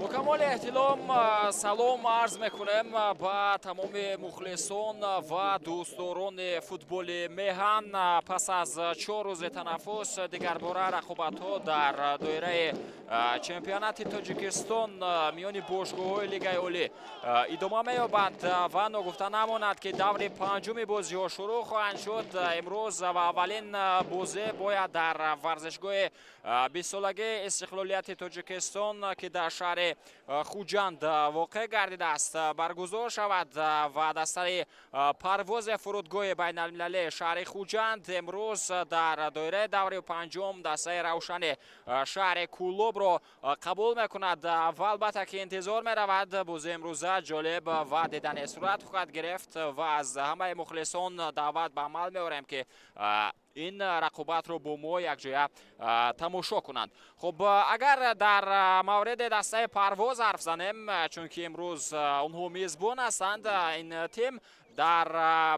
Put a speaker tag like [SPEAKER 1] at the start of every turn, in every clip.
[SPEAKER 1] Бо камоли эҳтиром салом арз мекунем ба тамоми мухлисон ва дӯстдорони футболи меҳан. Пас аз 4 рӯзи танаффус дигарбора рақобатҳо дар доираи чемпионати Тоҷикистон миёни бошгоҳҳои Лигаи Олӣ идома меёбанд ва ногуфта намонад, ки даври панҷуми бозиҳо шурӯъ хоҳанд шуд имрӯз ва аввалин бозӣ бояд дар варзишгоҳи 20-солагии истиқлолияти Тоҷикистон, ки дар шаҳри Хуҷанд воқеъ гардидааст, баргузор шавад ва дастаи Парвози фурудгоҳи байналмилалии шаҳри Хуҷанд имрӯз дар доираи даври панҷум дастаи Равшани шаҳри Кӯлобро қабул мекунад ва албатта ки интизор меравад бозии имрӯза ҷолиб ва дидани сурат хоҳад гирифт ва аз ҳамаи мухлисон даъват ба амал меорем, ки ин рақобатро бо мо якҷоя тамошо кунанд. Хуб, агар дар мавриди дастаи Парвоз ҳарф занем, чунки имрӯз онҳо мезбон ҳастанд, ин тим Дар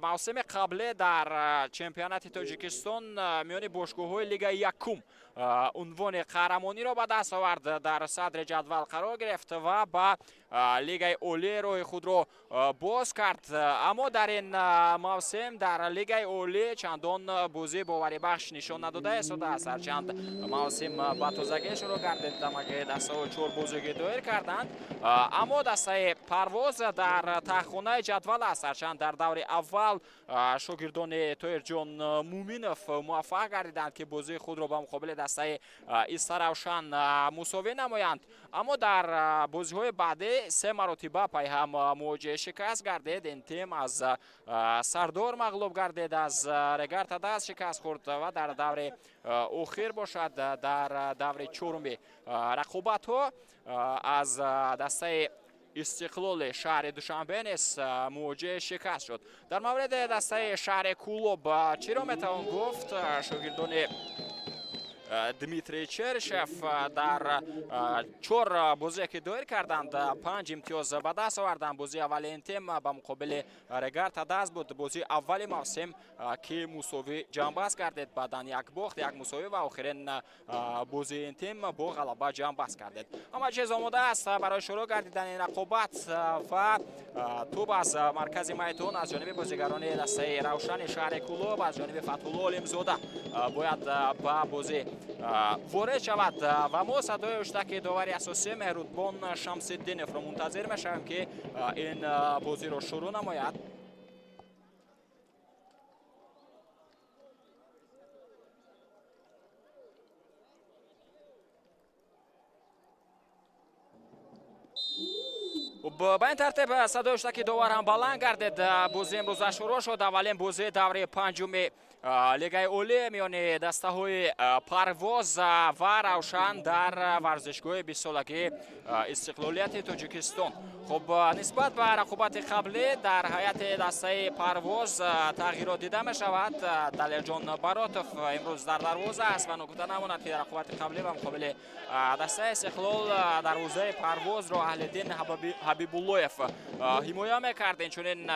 [SPEAKER 1] мавсими қабле дар чемпионати Тоҷикистон миёни бошгоҳҳои Лигаи якум унвони қаҳрамониро ба даст овард, дар садри ҷадвал қарор гирифт ва ба Лигаи Олӣ роҳи худро боз кард. Аммо дар ин мавсим дар Лигаи Олӣ чандон бозии боварибахш нишон надода истодааст. Ҳарчанд мавсим ба тозагӣ шурӯъ гардид, дамаги дастаҳо чор бозиги доир карданд, аммо дастаи Парвоз дар таҳхонаи ҷадвал аст. Ҳарчанд дар даври аввал шогирдони Тоҳирҷон Муминов муваффақ гардиданд, ки бозии худро ба муқобили дастаи Истаравшан мусовӣ намоянд, аммо дар бозиҳои баъдӣ се маротиба пайҳам мувоҷиҳаи шикаст гардид. Ин тим аз Сардор мағлуб гардид, аз Регар Тадаз шикаст хӯрд ва дар даври охир бошад, дар даври чоруми рақобатҳо аз дастаи Истиқлоли шаҳри Душанбе низ мувоҷиҳаи шикаст шуд. Дар мавриди дастаи шаҳри Кӯлоб чиро метавон гуфт? Шогирдони Дмитрий Черышев дар чор бозие, ки доир карданд, панҷ имтиёз ба даст оварданд. Бозии аввали ин тим ба муқобили Регар Тадаз буд, бозии аввали мавсим, ки мусовӣ ҷамъбаст гардид. Баъдан як бохт, як мусовӣ ва охирин бозии ин тим бо ғалаба ҷамъбаст гардид. Ҳама чиз омода аст барои шурӯъ гардидани рақобат ва тӯб аз маркази майдон аз ҷониби бозигарони дастаи Равшани шаҳри Кӯлоб, аз ҷониби Фатҳулло Олимзода бояд ба бозӣ ворид шавад ва мо садои ҳуштаки довари асосӣ Меҳрубон Шамсиддиновро мунтазир мешавем, ки ин бозиро шурӯъ намояд. Ба ин тартиб садои ҳуштаки довар ҳам баланд гардид. Бозии имрӯза шурӯъ шуд. Аввалин бозии даври панҷуми Лигаи Олӣ миёни дастаҳои Парвоз ва Равшан дар варзишгоҳи бистсолагии истиқлолияти Тоҷикистон. Хуб, нисбат ба рақобати қаблӣ дар ҳайати дастаи Парвоз тағйирот дида мешавад. Далерҷон Баротов имрӯз дар дарвоза аст ва ногуфта намонад, ки дар рақобати қаблӣ ба муқобили дастаи Истиқлол дарвозаи Парвозро Аҳлиддин Ҳабибуллоев ҳимоя мекард. Инчунин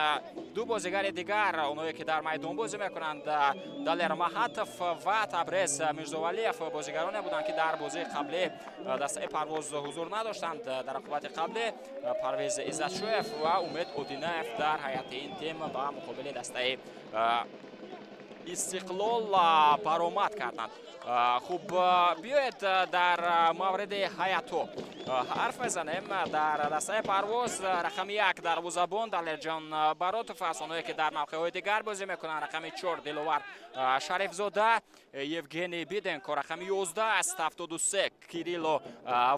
[SPEAKER 1] ду бозигари дигар, онҳое ки дар майдон бозӣ мекунанд, Далер Маҳатов ва Табрез Мирзовалиев, бозигароне буданд, ки дар бозии қаблӣ дастаи Парвоз ҳузур надоштанд. Дар рақобати қаблӣ Парвез Иззатшоев ва Умед Одинаев дар ҳайати ин тим ба муқобили дастаи Истиқлол баромад карданд. Хуб, биёед дар мавриди ҳаятҳо ҳарф мезанем. Дар дастаи Парвоз рақами як дарвозабон Далерҷон Баротов аст. Онҳое ки дар мавқеъҳои дигар бозӣ мекунанд, рақами чор Диловар Шарифзода, Евгений Биденко рақами 11 аст, 73 Кирилло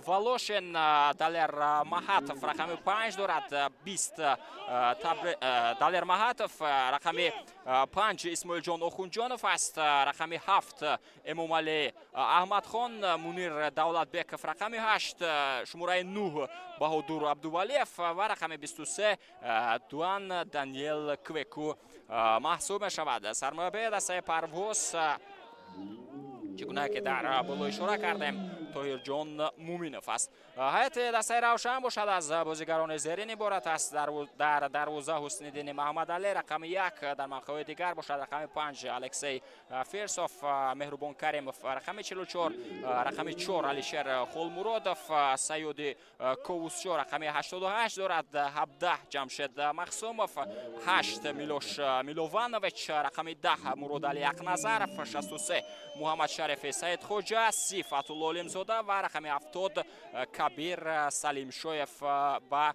[SPEAKER 1] Волошин, Далер Маҳатов рақами панҷ дорад, 20 Далер Маҳатов, рақами панҷ Исмоилҷон Охунҷонов аст, рақами ҳафт Эмомалӣ Аҳмадхон, Мунир Давлатбеков рақами ҳашт, шумораи нӯҳ Баҳодур Абдувалиев ва рақами 23 Дуан Даниел Квеку маҳсуб мешавад. Сармураббии дастаи Парвоз, чӣ гуна ки дар боло ишора кардем, Тоҳирҷон Муминов аст. Ҳайати дастаи Равшан бошад, аз бозигарони зерин иборат аст. Дар дарвоза Ҳусниддини Маҳамадалӣ рақами як, дар мавқеъҳои дигар бошад рақами панҷ Алексей Фирсов, Меҳрубон Каримов рақами 44, рақами чор Алишер Холмуродов, Саёди Ковусчо рақами 88 дорад, 17 Ҷамшед Махсумов, ҳашт Милош Милованович, рақами 10 Муродали Ақназаров, 63 Муҳаммадшарифи Саидхоҷа, 30 Фатулло Олимзода ва рақами 70 Кабир Салимшоев ба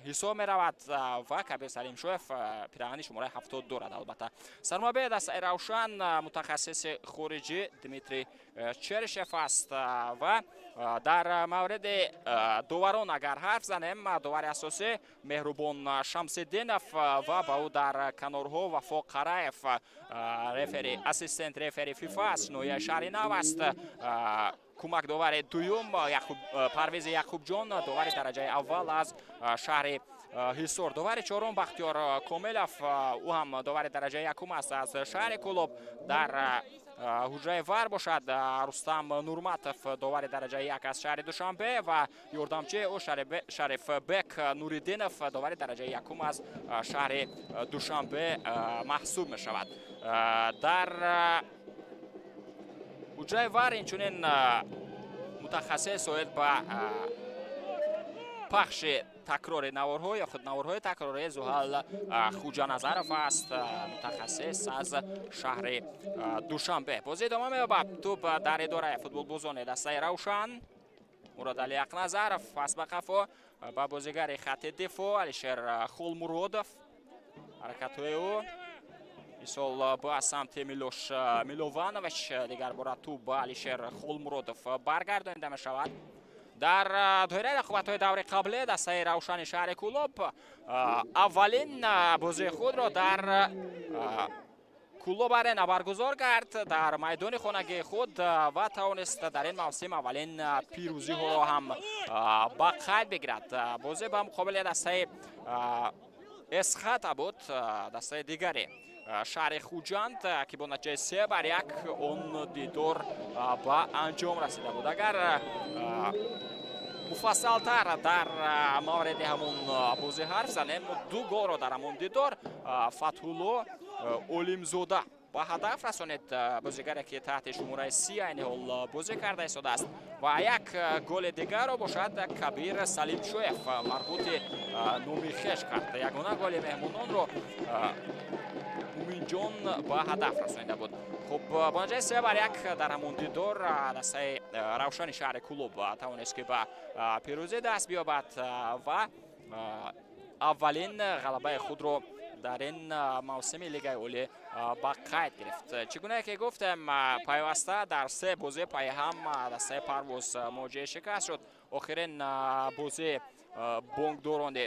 [SPEAKER 1] ҳисоб меравад ва Кабир Салимшоев пираҳани шумораи 70 дорад. Албатта, сармураббии дастаи Равшан мутахассиси хориҷӣ Дмитрий Черышев аст. Ва дар мавриди доварон агар ҳарф занем, довари асосӣ Меҳрубон Шамсиддинов ва ба ӯ дар канорҳо Вафо Қараев, рефери, ассистент рефери ФИФА аст, ноҳияи шаҳри Нав аст. Кӯмакдовари дуюм Парвези Яқубҷон, довари дараҷаи аввал аз шаҳри Ҳисор. Довари чорум Бахтиёр Комилов, ӯ ҳам довари дараҷаи якум аст аз шаҳри Кӯлоб. Дар ҳуҷраи ВАР бошад Рустам Нурматов, довари дараҷаи як аз шаҳри Душанбе, ва ёрдамчии ӯ Шарифбек Нуриддинов, довари дараҷаи якум аз шаҳри Душанбе маҳсуб мешавад. Дар ҳуҷраи ВАР инчунин мутахассис оид ба пахши такрори наворҳо ё худ наворҳои такрории Зуҳал Хуҷаназаров аст, мутахассис аз шаҳри Душанбе. Бозӣ идома меёбад. Тӯб дар идораи футболбозони дастаи Равшан. Муродали Ақназаров пас ба қафо ба бозигари хатти дифоъ Алишер Хулмуродов. Ҳаракатҳои ӯ мисол ба самти Милош Милованович. Дигар бора тӯб ба Алишер Хулмуродов баргардонида мешавад. Дар доираи рақобатҳои даври қаблӣ дастаи Равшани шаҳри Кӯлоб аввалин бозии худро дар Кӯлоб Арена баргузор кард дар майдони хонагии худ ва тавонист дар ин мавсим аввалин пирӯзиҳоро ҳам ба қайд бигирад. Бозӣ ба муқобили дастаи Эсхата буд, дастаи дигаре шаҳри Хуҷанд, ки бо натиҷаи 3-1 он дидор ба анҷом расида буд. Агар муфассалтар дар мавриди ҳамон бозӣ ҳарф занем, ду голро дар ҳамон дидор Фатҳулло Олимзода ба ҳадаф расонид, бозигаре ки таҳти шумораи 30 айни ҳол бозӣ карда истодааст, ва як голи дигарро бошад Кабир Салимшоев марбути номи хеш кард. Ягона голи меҳмононро Муминҷон ба ҳадаф расонида буд. Хуб, бо натиҷаи 3-1 дар ҳамон дидор дастаи Равшани шаҳри Кӯлоб тавонист, ки ба пирӯзӣ даст биёбад ва аввалин ғалабаи худро дар ин мавсими Лигаи Олӣ ба қайд гирифт. Чӣ гунае ки гуфтем, пайваста дар се бозӣ пайҳам дастаи Парвоз муоҷиҳаи шикаст шуд. Охирин бозӣ бонкдорони,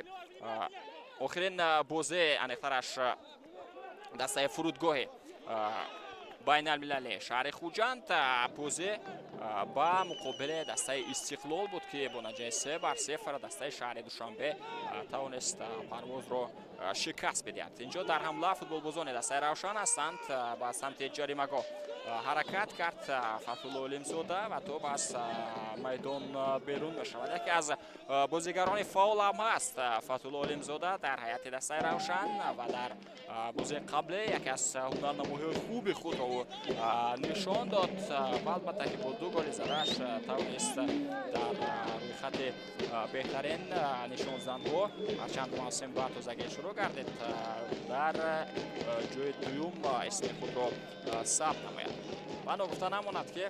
[SPEAKER 1] охирин бозӣ, аниқтараш, дастаи фурудгоҳи байналмилалии шаҳри Хуҷанд бозӣ ба муқобили дастаи Истиқлол буд, ки бо натиҷаи 3-0 дастаи шаҳри Душанбе тавонист Парвозро шикаст бидиҳад. Инҷо дар ҳамла футболбозони дастаи Равшан ҳастанд. Ба самти ҷаримагоҳ ҳаракат кард Фатҳулло Олимзода ва тӯб аз майдон берун мешавад. Яке аз бозигарони фаъол ҳам ҳаст Фатҳулло Олимзода дар ҳайати дастаи Равшан ва дар бозии қаблӣ яке аз ҳунарнамоиҳои хуби худро ӯ нишон дод ва албатта ки бо ду голи задааш тавонист дар рӯйхати беҳтарин нишонзанҳо, ҳарчанд мавсим ба тозагӣ шурӯъ гардид, дар ҷои дуюм исми худро сабт намояд. Ва ногуфта намонад, ки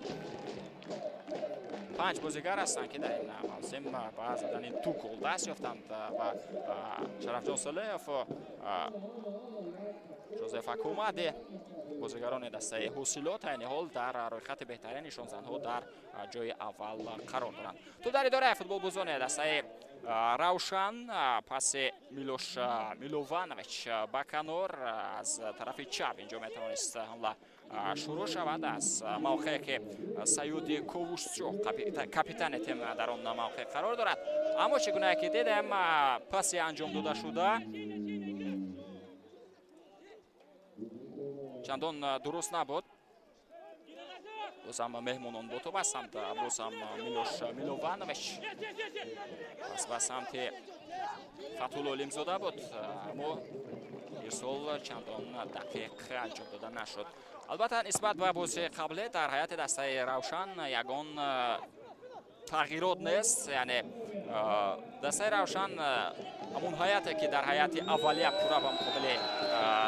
[SPEAKER 1] панҷ бозигар ҳастанд, ки дар ин мавсим ба задани ду гол даст ёфтанд, ва Шарафҷон Солеев, Жозеф Акумаде, бозигарони дастаи Ҳосилот, айни ҳол дар рӯйхати беҳтарин нишонзанҳо дар ҷои аввал қарор доранд. Тӯб дар идораи футболбозони дастаи Равшан. Паси Милош Милованович ба канор аз тарафи чап. Инҷо метавонист ҳамла шурӯъ шавад аз мавқее ки Саюди Ковушчо, капитани тим, дар он мавқеъ қарор дорад, аммо чӣ гунае ки дидем, паси анҷом дода шуда чандон дуруст набуд. Бозам меҳмонон бо тӯб ҳастанд. Бозам Милош Милованович, пас ба самти Фатҳулло Олимзода буд, аммо ирсол чандон дақиқ анҷом дода нашуд. Албатта, нисбат ба бозии қаблӣ дар ҳайати дастаи Равшан ягон тағйирот нест, яъне дастаи Равшан ҳамон ҳайате, ки дар ҳайати аввалия пурра ба муқобили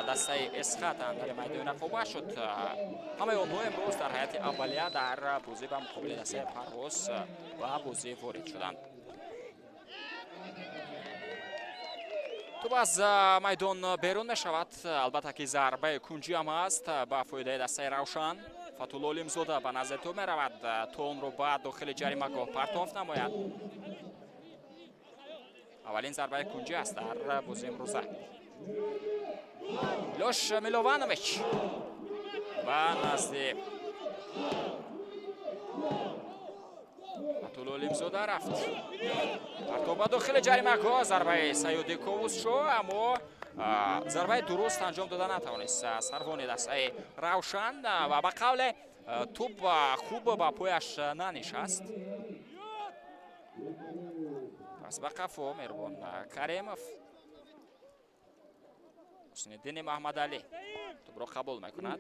[SPEAKER 1] дастаи Эсхата дар майдони рақобат шуд, ҳамаи онҳо имрӯз дар ҳайати аввалия дар бозӣ ба муқобили дастаи Парвоз ба бозӣ ворид шуданд. Тӯб аз майдон берун мешавад. Албатта ки зарбаи кунҷӣ ҳам ҳаст ба фоидаи дастаи Равшан. Фатҳулло Олимзода ба назди тӯб меравад, то онро ба дохили ҷаримагоҳ партоф намояд. Аввалин зарбаи кунҷӣ аст дар бозии имрӯза. Милош Милованович ба назди Фатулло Олимзода рафт. Партоб ба дохили ҷаримагоҳ, зарбаи Саёди Ковусшо, аммо зарбаи дуруст анҷом дода натавонист сарвони дастаи Равшан ва ба қавле тӯб хуб ба пояш нанишаст. Пас ба қафо Меҳрубон Каримов. Ҳусниddини Маҳмадалӣ тӯбро қабул мекунад.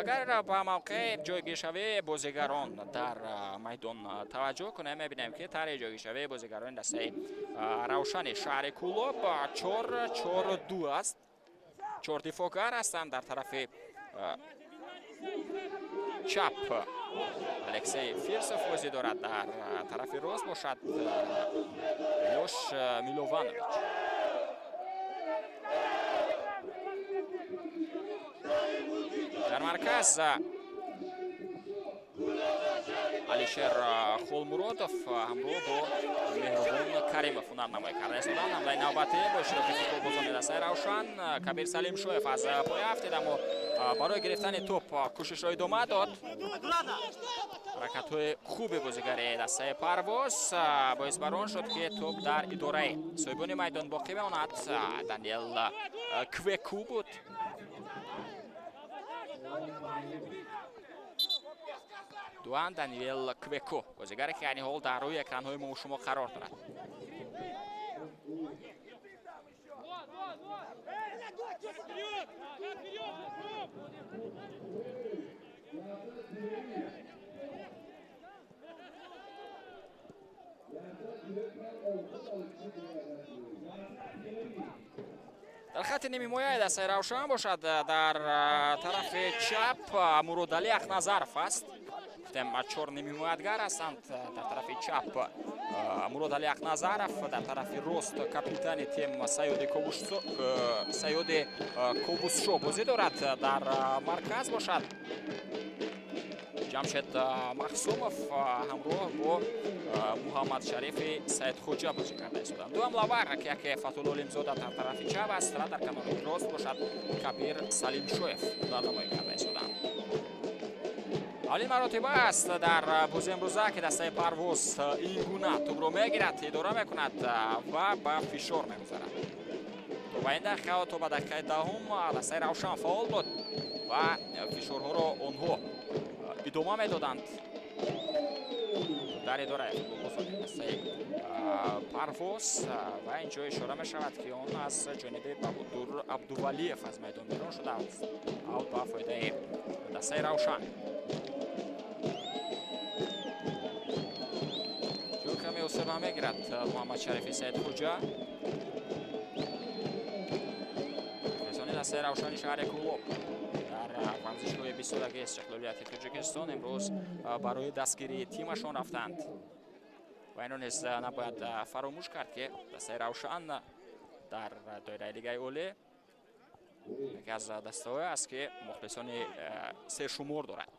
[SPEAKER 1] Агар ба мавқеи ҷойгиршавии бозигарон дар майдон таваҷҷӯҳ кунем, мебинем, ки тарҳи ҷойгиршавии бозигарони дастаи Равшани шаҳри Кӯлоб 4-4-2 аст. 4 дифоъгар ҳастанд. Дар тарафи чап Алексей Фирсов бозӣ дорад, дар тарафи рост бошад Милош Милованович. Дар марказ Алишер Холмуродов ҳамроҳ бо Меҳрубон Каримов ҳунарнамоӣ карда истоданд. Ҳамлаи навбатӣ бо иштироки футболбозони дастаи Равшан. Кабир Салимшоев аз поя афтид, аммо барои гирифтани тӯб кӯшишро идома дод. Ҳаракатҳои хуби бозигари дастаи Парвоз боис бар он шуд, ки тӯб дар идораи соҳибони майдон боқӣ мемонад. Даниел Квеку буд. Дуан Даниел Квеку, бозигаре ки айни ҳол дар рӯи экранҳои мо шумо қарор дорад. Дар хатти нимҳимояи дастаи Равшан бошад, дар тарафи чап Муродалӣ Ахназаров аст. Гуфтем, чор нимҳимоятгар ҳастанд. Дар тарафи чап Муродалӣ Ахназаров, дар тарафи рост капитани тим Саёди Ковусшо бозӣ дорад. Дар марказ бошад Ҷамшед Махсумов ҳамроҳ бо Муҳаммадшарифи Саидхоҷа бозӣ карда истоданд. Ду ҳамлавар, ки яке Фатулло Олимзода дар тарафи чап аст ва дар канори рост бошад Кабир Салимшоев ҳунарнамоӣ карда истоданд. Аввалин маротиба аст дар бозии имрӯза, ки дастаи Парвоз ин гуна тӯбро мегирад, идора мекунад ва ба фишор мегузарад. То ба ин дақиқа, то ба дақиқаи 10 дастаи Равшан фаъол буд ва фишорҳоро онҳо идома медоданд. Дар идораи футболбозони дастаи Парвоз ва инҷо ишора мешавад, ки он аз ҷониби Баҳодур Абдувалиев аз майдон берун шудааст. Аут ба фоидаи дастаи Равшан. Ҷой каме осеба мегирад Муҳаммадшарифи Саидхоҷа. Мухлисони дастаи Равшани шаҳри Кӯлоб дар варзишгоҳи бистсолагии истиқлолияти Тоҷикистон имрӯз барои дастгирии тимашон рафтанд. Ва инро низ набояд фаромӯш кард, ки дастаи Равшан дар доираи Лигаи Олӣ яке аз дастаҳое аст, ки мухлисони сершумор дорад.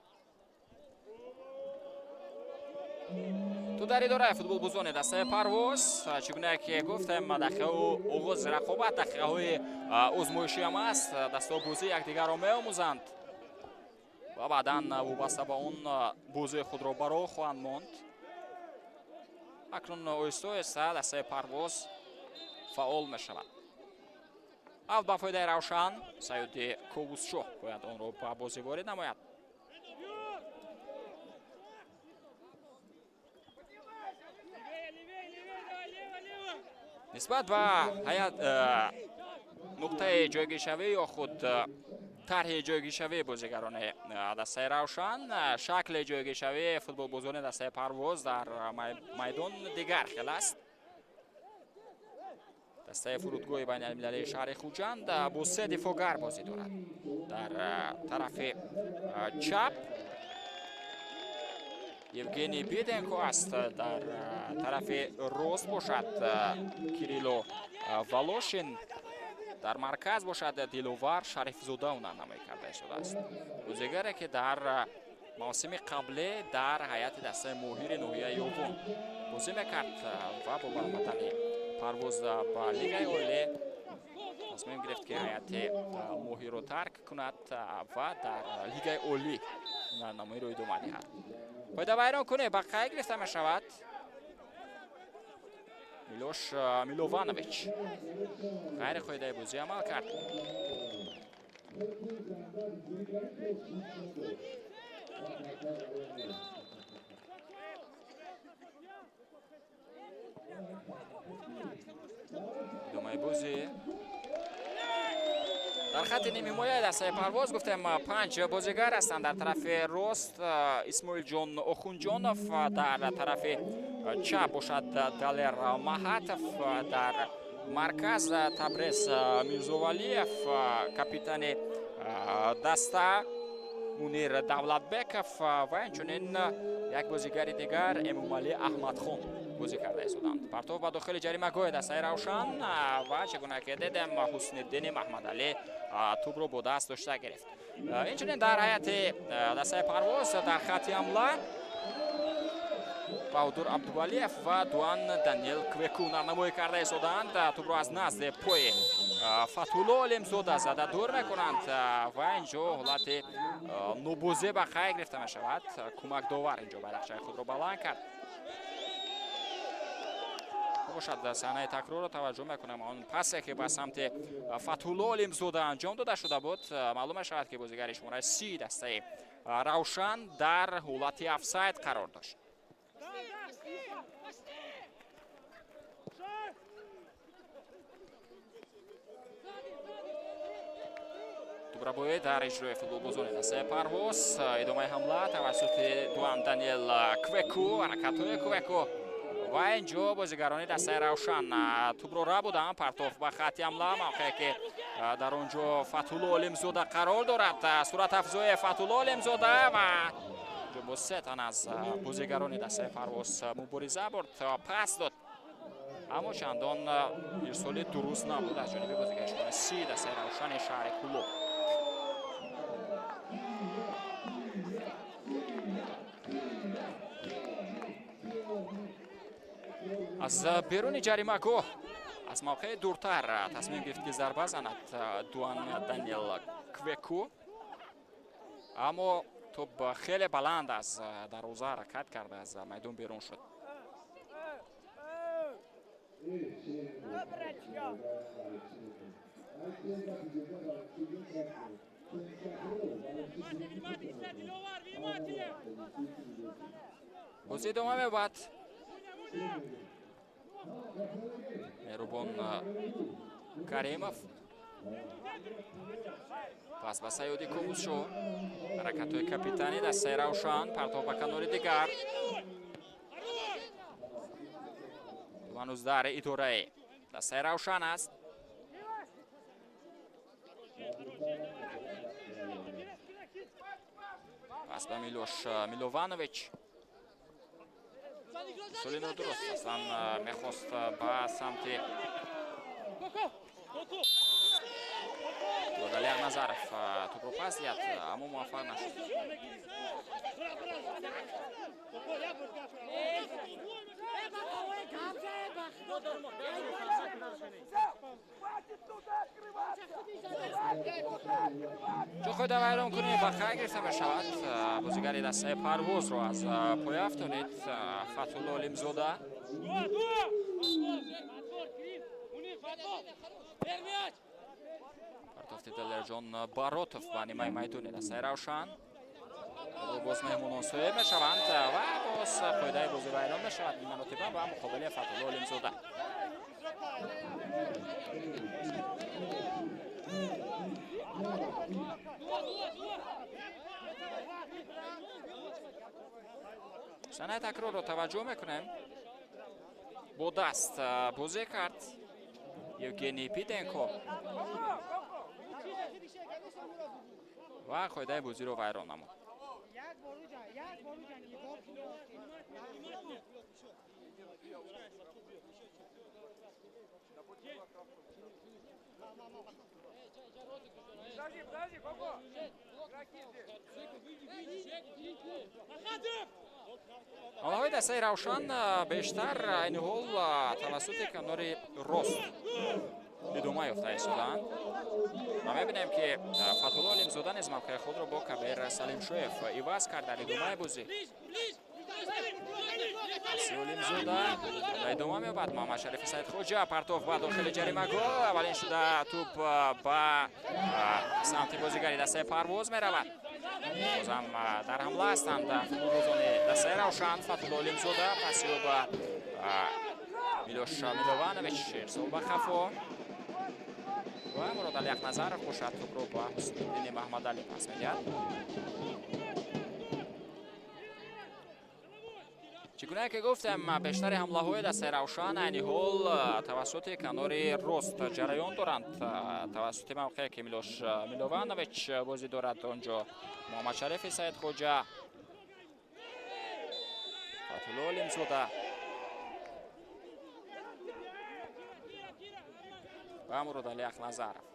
[SPEAKER 1] Ту дар идораи футболбозони дастаи Парвоз, чӣ гуна ки гуфтем, дақиқаи оғози рақобат, дақиқаҳои озмоишӣ ҳам аст. Дастаҳо бозии якдигарро меомӯзанд ва баъдан вобаста ба он бозии худро ба роҳ хоҳанд монд. Акнун оҳиста оҳиста дастаи Парвоз фаъол мешавад. Аут ба фоидаи Равшан. Саёди Ковусшоҳ бояд онро ба бозӣ ворид намояд. Нисбат ба ҳаят нуқтаи ҷойгиршавӣ ё худ тарҳи ҷойгиршавии бозигарони дастаи Равшан, шакли ҷойгиршавии футболбозони дастаи Парвоз дар майдон дигар хел аст. Дастаи фурудгоҳи байналмилалии шаҳри Хуҷанд бо се дифоъгар бозӣ дорад. Дар тарафи чап Евгений Биденко аст, дар тарафи рост бошад Кирилло Волошин, дар марказ бошад Диловар Шарифзода ҳунарнамоӣ карда истодааст. Бозигаре, ки дар мавсими қаблӣ дар ҳайати дастаи моҳири ноҳияи Ёвон бозӣ мекард ва бо баромадани Парвоз ба Лигаи Олӣ Тасмим гирифт, ки ҳайати моҳиро тарк кунад ва дар лигаи олӣ ҳунарнамоиро идома диҳад. Қоидавайронкунӣ ба қайд гирифта мешавад. Милош Милованович ғайри қоидаи бозӣ амал кард. Идомаи бозӣ. Дар хатти нимҳимояи дастаи Парвоз гуфтем, панҷ бозигар ҳастанд. Дар тарафи рост Исмоилҷон Охунҷонов, дар тарафи чап бошад Далер Маҳатов, дар марказ Табрез Мирзовалиев, капитани даста Мунир Давлатбеков ва инчунин як бозигари дигар Эмомалӣ Аҳмадхон бозӣ карда истоданд. Партов ба дохили ҷаримагоҳи дастаи Равшан ва чӣ гуна ки дидем, Ҳусниddини Маҳмадалӣ тӯбро бо даст дошта гирифт. Инчунин дар ҳайати дастаи Парвоз дар хатти ҳамла Баҳодур Абдувалиев ва Дуан Даниел Квеку ҳунарнамоӣ карда истодаанд. Тӯбро аз назди пои Фатҳулло Олимзода зада дур мекунанд ва инҷо ҳолати нобозӣ ба қайд гирифта мешавад. Кӯмакдовар инҷо байрақчаи худро баланд кард. Бошад, саҳнаи такрорро таваҷҷӯҳ мекунем. Он пасе, ки ба самти Фатҳулло Олимзода анҷом дода шуда буд, маълум мешавад, ки бозигари шумораи 30 дастаи Равшан дар ҳолати офсайд қарор дошт. Тӯбрабоӣ дар иҷрои футболбозони дастаи Парвоз. Идомаи ҳамла тавассути Дуан Даниел Квеку. Ҳаракатҳои Квеку ва инҷо бозигарони дастаи Равшан тӯбро рабуданд. Партоф ба хатти ҳамла, мавқее ки дар он ҷо Фатҳулло Олимзода қарор дорад. Суратафзои Фатҳулло Олимзода ва инҷо бо се тан аз бозигарони дастаи Парвоз мубориза бурд, пас дод, аммо чандон ирсоли дуруст набуд аз ҷониби бозигари шумораи 30 дастаи Равшани шаҳри Кӯлоб. Аз беруни ҷаримагоҳ, аз мавқеи дуртар тасмим гирифт, ки зарба занад Дуан Даниел Квеку, аммо тӯб хеле баланд аз дарвоза ҳаракат карда, аз майдон берун шуд. Бозӣ идома меёбад. Меҳрубон Каримов, пас ба Саёди Ковусшо. Ҳаракатҳои капитани дастаи Равшан. Партов ба канори дигар, ҳанӯз дар идораи дастаи Равшан аст. Пас ба Милош Милованович. Соли нодуруст, аслан мехост ба самти Далер Назаров тӯбро пас диҳад, аммо муваффақ нашуд. Ҷо қоида вайронкунӣ ба қайд гирифта мешавад. Бозигари дастаи Парвозро аз поя афтонид Фатҳулло Олимзода. Партофти Далерҷон Баротов ба нимаи майдони дастаи Равшан. Боз меҳмонон соҳиб мешаванд ва боз қоидаи бозӣ вайрон мешавад, ин маротиба ба муқобили Фатҳулло Олимзода. Саҳнаи такрорро таваҷҷӯҳ мекунем. Бо даст бозӣ кард Евгений Биденко ва қоидаи бозиро вайрон намуд. Ҳамлаҳои дастаи Равшан бештар айни ҳол тавассути канори рост Идома ёфта истодаанд ва мебинем, ки Фатҳулло Олимзода низ мавқеи худро бо Кабир Салимшоев иваз кард дар идомаи бозӣ. Олимзода ба идома меёбад. Муҳаммадшарифи Саидхоҷа, партов ба дохили ҷаримагоҳ. Аввалин шуда тӯб ба самти бозигари дастаи Парвоз меравад. Бозам дар ҳамла ҳастанд футболбозони дастаи Равшан. Фатҳулло Олимзода, паси ӯ ба Милош Милованович, ирсол ба хафо ва Муродали Яхназаров бошад, тӯбро ба Ҳусниddини Маҳмадалӣ пас медиҳад. Чӣ гунае ки гуфтем, бештари ҳамлаҳои дастаи Равшан айни ҳол тавассути канори рост ҷараён доранд, тавассути мавқее ки Милош Милованович бозӣ дорад. Он ҷо Муҳаммадшарифи Саидхоҷа, Фатҳулло Олимзода ва Муродали Ахназаров.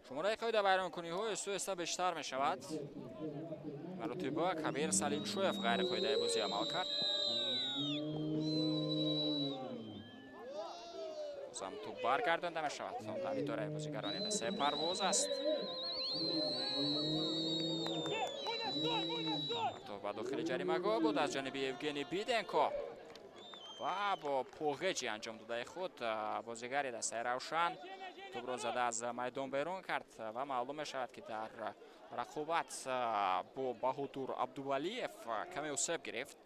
[SPEAKER 1] Шумораи қоидавайронкуниҳо оҳиста бештар мешавад. Маротиба Кабир Салимшоев ғайриқоидаи бозӣ амал кард. Бозам тӯб баргардонда мешавад. Он дар идораи бозигарони дастаи Парвоз аст. Тӯб ба дохили ҷаримагоҳ буд аз ҷониби Евгений Биденко ва бо поғеҷи анҷом додаи худ бозигари дастаи Равшан тӯбро зада аз майдон берун кард ва маълум мешавад, ки дар рақобат бо Баҳодур Абдувалиев каме осеб гирифт.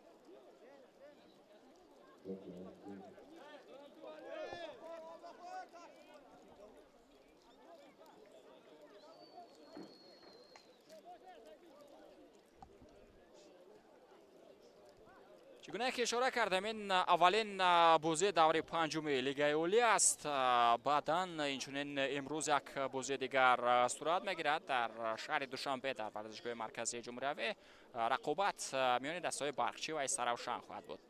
[SPEAKER 1] Чӣ гунае ки ишора кардем, ин аввалин бозии даври панҷуми Лигаи Олӣ аст. Баъдан инчунин имрӯз як бозии дигар сурат мегирад дар шаҳри Душанбе, дар варзишгоҳи марказии ҷумҳуриявӣ. Рақобат миёни дастаҳои Барқчӣ ва Истаравшан хоҳад буд.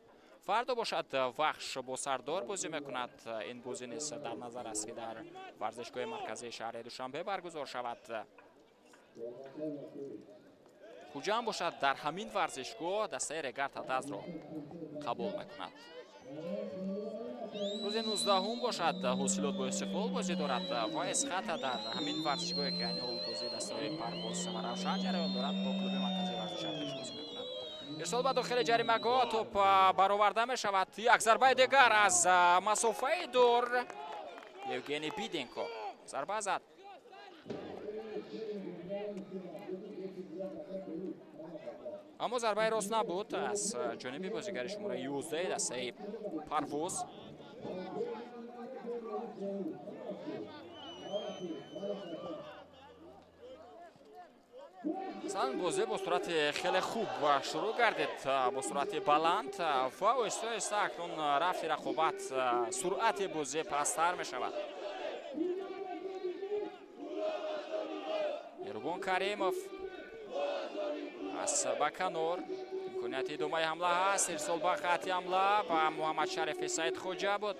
[SPEAKER 1] Фардо бошад, Вахш бо Сардор бозӣ мекунад. Ин бозӣ низ дар назар аст, ки дар варзишгоҳи марказии шаҳри Душанбе баргузор шавад. Хуҷанд бошад, дар ҳамин варзишгоҳ дастаи Регар Тадазро қабул мекунад. Рӯзи 19-ум бошад, Ҳосилот бо Истиқлол бозӣ дорад ва Эсхата дар ҳамин варзишгоҳе, ки айни ҳол бозии дастаҳои Парвоз ва Равшан ҷараён дорад, бо клуби марказии варзиши Артиш бозӣ мекунад. Ирсол ба дохили ҷаримагоҳ, тӯб бароварда мешавад. Як зарбаи дигар аз масофаи дур, Евгений Биденко зарба зад. Аммо зарбаи рост набуд аз ҷониби бозигари шумораи 11 дастаи Парвоз. Масалан, бозӣ бо суръати хеле хуб шурӯъ гардид, бо суръати баланд ва оҳиста оҳиста акнун рафти рақобат, суръати бозӣ пасттар мешавад. Меҳрубон Каримов аз ба канор, имконияти идомаи ҳамла ҳаст. Ирсол ба хати ҳамла ба Муҳаммадшарифи Саидхоҷа буд.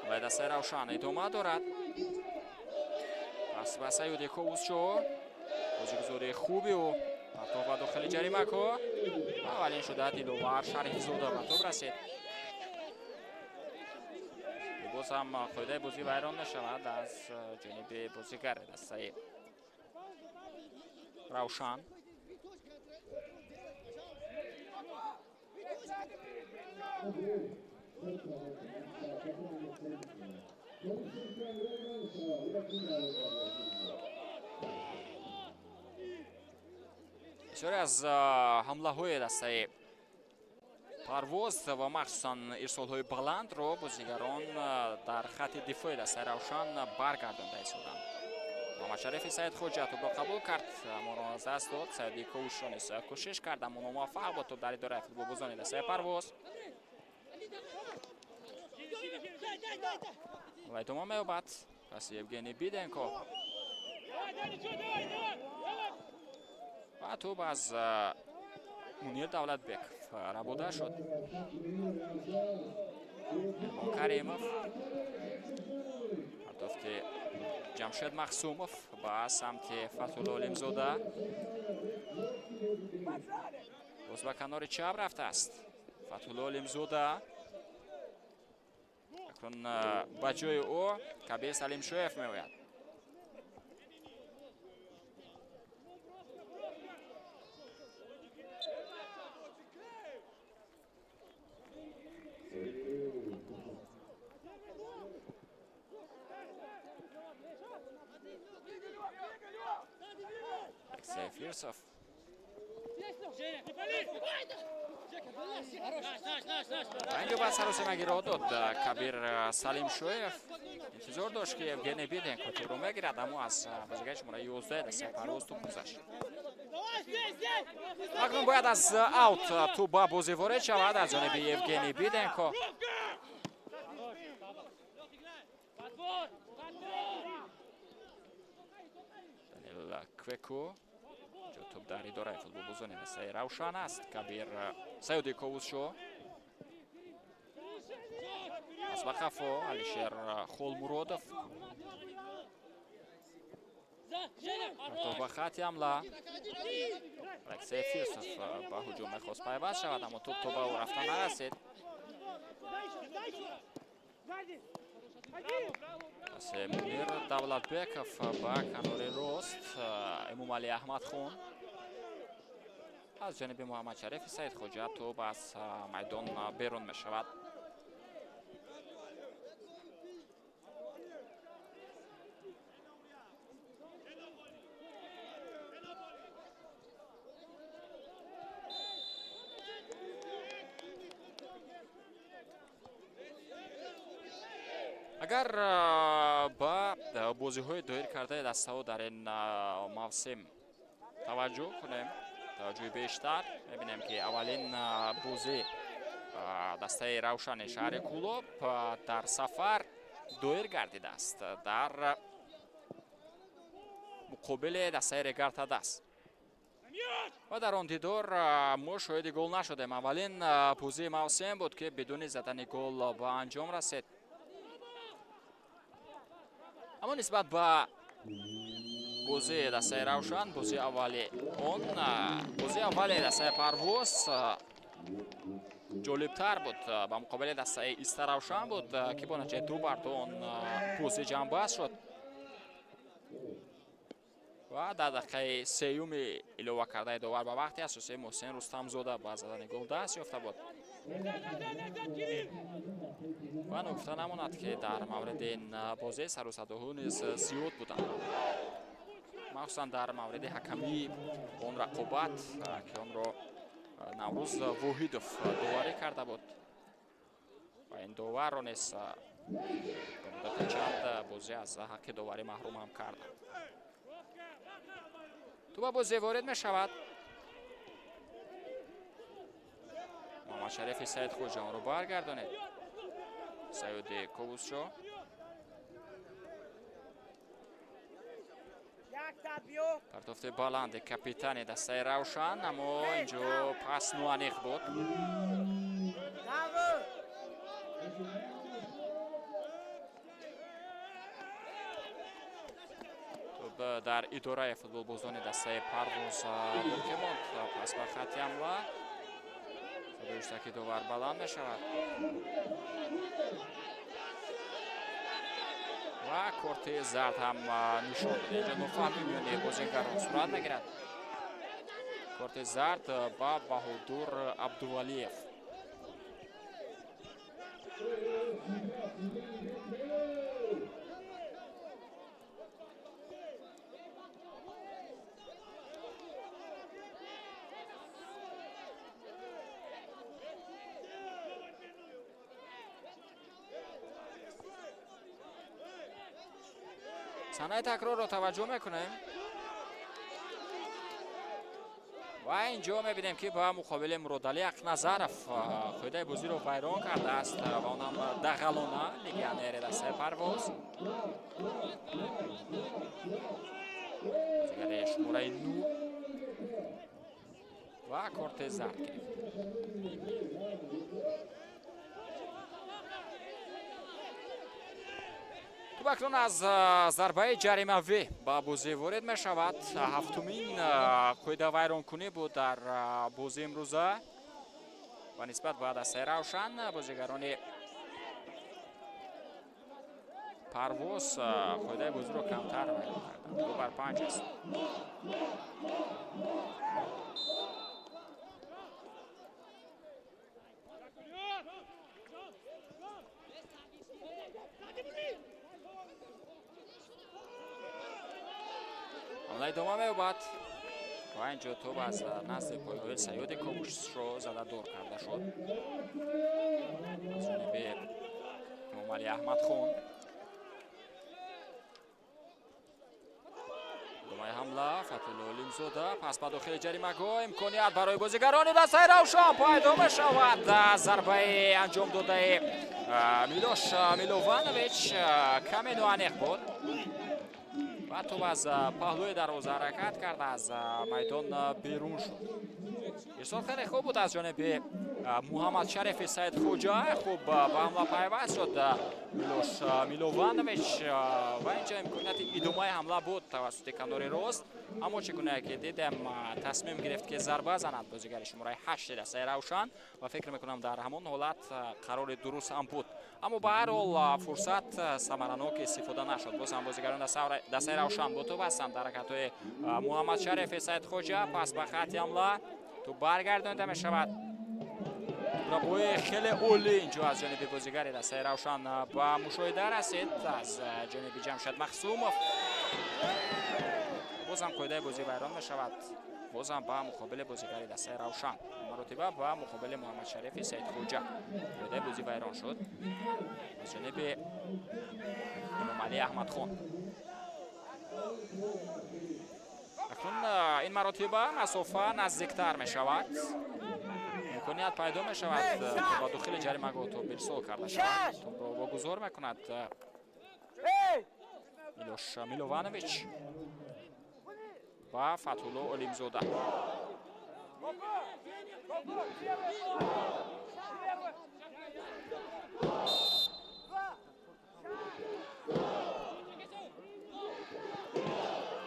[SPEAKER 1] Ҳамлаи дастаи Равшан идома дорад. Пас ба Саюди Ковусчо, бозигузории хуби ӯ, партов ба дохили ҷаримагоҳ. Аввалин шуда Диловар Шарифзода ба тӯб расид. Боз ҳам қоидаи бозӣ вайрон мешавад аз ҷониби бозигари дастаи Равшан. Бисёре аз ҳамлаҳои дастаи Парвоз ва махсусан ирсолҳои баландро бозигарон дар хати дифои дастаи Равшан баргардонда истоданд. Муҳаммадшарифи Саидхоҷа тӯбро қабул кард, аммо аз даст дод. Саиди Ковушро низ кӯшиш кард, аммо номуваффақ буд. Тӯб дар идораи футболбозони дастаи Парвоз ва идома меёбад. Паси Евгений Биденко ва тӯб аз Мунир Давлатбеков рабуда шуд. Эрмон Каримов пардохти Ҷамшед Махсумов ба самти Фатҳулло Олимзода. Боз ба канори чап рафтааст Фатҳулло Олимзода. Акнун ба ҷои ӯ Кабир Салимшоев меояд. Алексей Фирсов. Инҷо ба саросимагиро дод Кабир Салимшоев. Интизор дошт, ки Евгений Биденко тӯбро мегирад, аммо аз бозигари шумораи 11 дастаи Парвоз тӯб гузашт. Акнун бояд аз аут тӯб ба бозӣ ворид шавад аз ҷониби Евгений Биденко. Данил Квеку тӯб дар идораи футболбозони дастаи Равшан аст. Кабир Саёди Ковусшо аз ба қафо Алишер Холмуродов. Тӯб ба хати ҳамла. Алексей Фирсов ба ҳуҷум мехост пайваст шавад, аммо тӯб то ба ӯ рафта нарасид. Мунир Давлатбеков ба канори рост Эмомалӣ Аҳмадхон аз ҷониби Муҳаммадшарифи Саидхоҷа тӯб аз майдон берун мешавад. Агар ба бозиҳои доир кардаи дастаҳо дар ин мавсим таваҷҷӯҳ кунем, таваҷҷӯҳи бештар, мебинем, ки аввалин бозӣ дастаи Равшани шаҳри Кӯлоб дар сафар доир гардидааст дар муқобили дастаи Регар-ТадАЗ. Ва дар он дидор мо шоҳиди гол нашудем. Аввалин бозии мавсим буд, ки бидуни задани гол ба анҷом расид. Аммо нисбат ба бозии дастаи Равшан, бозии аввали он, бозии аввали дастаи Парвоз ҷолибтар буд. Ба муқобили дастаи Истаравшан буд, ки бо натиҷаи 2-2 он бозӣ ҷамъбаст шуд. Ва дар дақиқаи сеюми илова кардаи довар ба вақти асосии Муҳсин Рустамзода ба задани гол даст ёфта буд. Ва ногуфта намонад, ки дар мавриди ин бозӣ сару садоҳо низ зиёд буданд, махсусан дар мавриди ҳакамии он рақобат, ки онро Наврӯз Воҳидов доварӣ карда буд. Ва ин доварро низ ба муддати чанд бозӣ аз ҳаққи доварӣ маҳрум ҳам карданд. Тӯб ба бозӣ ворид мешавад. Муҳаммадшарифи Саидхоҷа онро баргардонед. Саёди Ковусшо. Партофти баланди капитани дастаи Равшан, аммо инҷо пас ноаниқ буд. Тӯб дар идораи футболбозони дастаи Парвоз боқӣ монд. Пас ба хати ҳамла. Садои ҳуштаки довар баланд мешавад. Ва корти зард ҳам нишон дод. Инҷо нофаҳмӣ миёни бозигарон сурат мегирад. Корти зард ба Баҳодур Абдувалиев. Саҳнаи такрорро таваҷҷӯҳ мекунем ва инҷо мебинем, ки ба муқобили Муродалӣ Ақназаров қоидаи бозиро вайрон кардааст ва онам дағалона легионери дастаи Парвоз. Бозигари шумораи 9 Ва корти зард гирифт. Тӯб акнун аз зарбаи ҷаримавӣ ба бозӣ ворид мешавад. Ҳафтумин қоидавайронкунӣ буд дар бозии имрӯза ва нисбат ба дастаи Равшан бозигарони Парвоз қоидаи бозиро камтар вайрон карданд. 2-5 аст. Ҳамла идома меёбад ва инҷо тӯб аз назди пойҳои Саёди Ковушро зада дур карда шуд аз ҷониби Эмомалӣ Аҳмадхон. Идомаи ҳамла Фатҳулло Олимзода пас ба дохили ҷаримагоҳ имконият барои бозигарони дастаи Равшан пайдо мешавад. Зарбаи анҷом додаи Милош Милованович каме ноаниқ буд ва тӯб аз паҳлӯи дарвоза ҳаракат кард, аз майдон берун шуд. Ирсол хеле хуб буд аз ҷониби Муҳаммадшарифи Саидхоҷа. Хуб ба ҳамла пайваст шуд Милош Милованович ва инҷо имконияти идомаи ҳамла буд тавассути канори рост, аммо чӣ гуна ки дидем, тасмим гирифт ки зарба занад бозигари шумораи 8 дастаи Равшан ва фикр мекунам, дар ҳамон ҳолат қарори дуруст ҳам буд, аммо ба ҳар ҳол фурсат самаранок истифода нашуд. Боз ҳам бозигарон дастаи Равшан бо тӯб ҳастанд. Дар ҳаракатҳои Муҳаммадшарифи Саидхоҷа пас ба хати ҳамла тӯб баргардонида мешавад. Рабои хеле олӣ инҷо аз ҷониби бозигари дастаи Равшан ба мушоҳида расид аз ҷониби Ҷамшед Махсумов. Бозам қоидаи бозӣ вайрон мешавад, бозам ба муқобили бозигари дастаи Равшан, маротиба ба муқобили Муҳаммадшарифи Саидхоҷа қоидаи бозӣ вайрон шуд аз ҷониби Эмомалӣ Аҳмадхон. Акнун ин маротиба масофа наздиктар мешавад, имконият пайдо мешавад ба дохили ҷаримагоҳ тӯб ирсол карда шавад. Тӯбро вогузор мекунад Милош Милованович ва Фатҳулло Олимзода.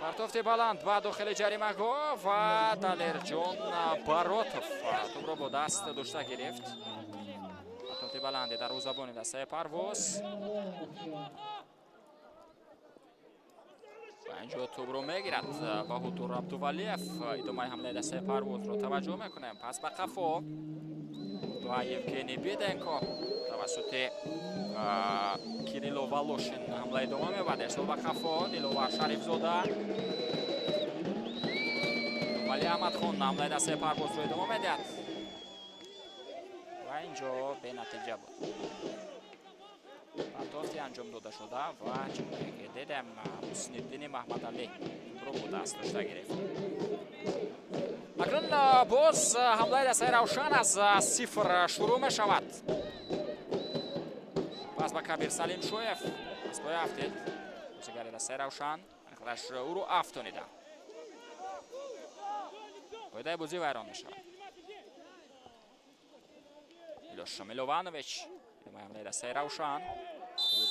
[SPEAKER 1] Партофти баланд ба дохили ҷаримагоҳ ва Далерҷон Баротов тӯбро бо даст дошта гирифт. Партофти баланди дарвозабони дастаи Парвоз ва инҷо тӯбро мегирад Баҳодур Абдувалиев. Идомаи ҳамлаи дастаи Парвозро таваҷҷӯҳ мекунем. Пас ба қафо ва Евгений Биденко тавассути Кирилло Волошин ҳамла идома меёбад. Ирсол ба қафо Диловар Шарифзода. Вали Аҳмадхон ҳамлаи дастаи Парвозро идома медиҳад ва инҷо бенатиҷа буд партофти анҷом дода шуда ва чунон ки дидем, Ҳусниddини Маҳмадалӣ тӯбро бо даст дошта гирифт. Акнун боз ҳамлаи дастаи Равшан аз сифр шурӯъ мешавад. Пас ба Кабир Салимшоев аз поя афтид бозигари дастаи Равшан, худаш ӯро афтониданд. Қоидаи бозӣ вайрон мешавад. Милош Милованович идомаи ҳамлаи дастаи Равшан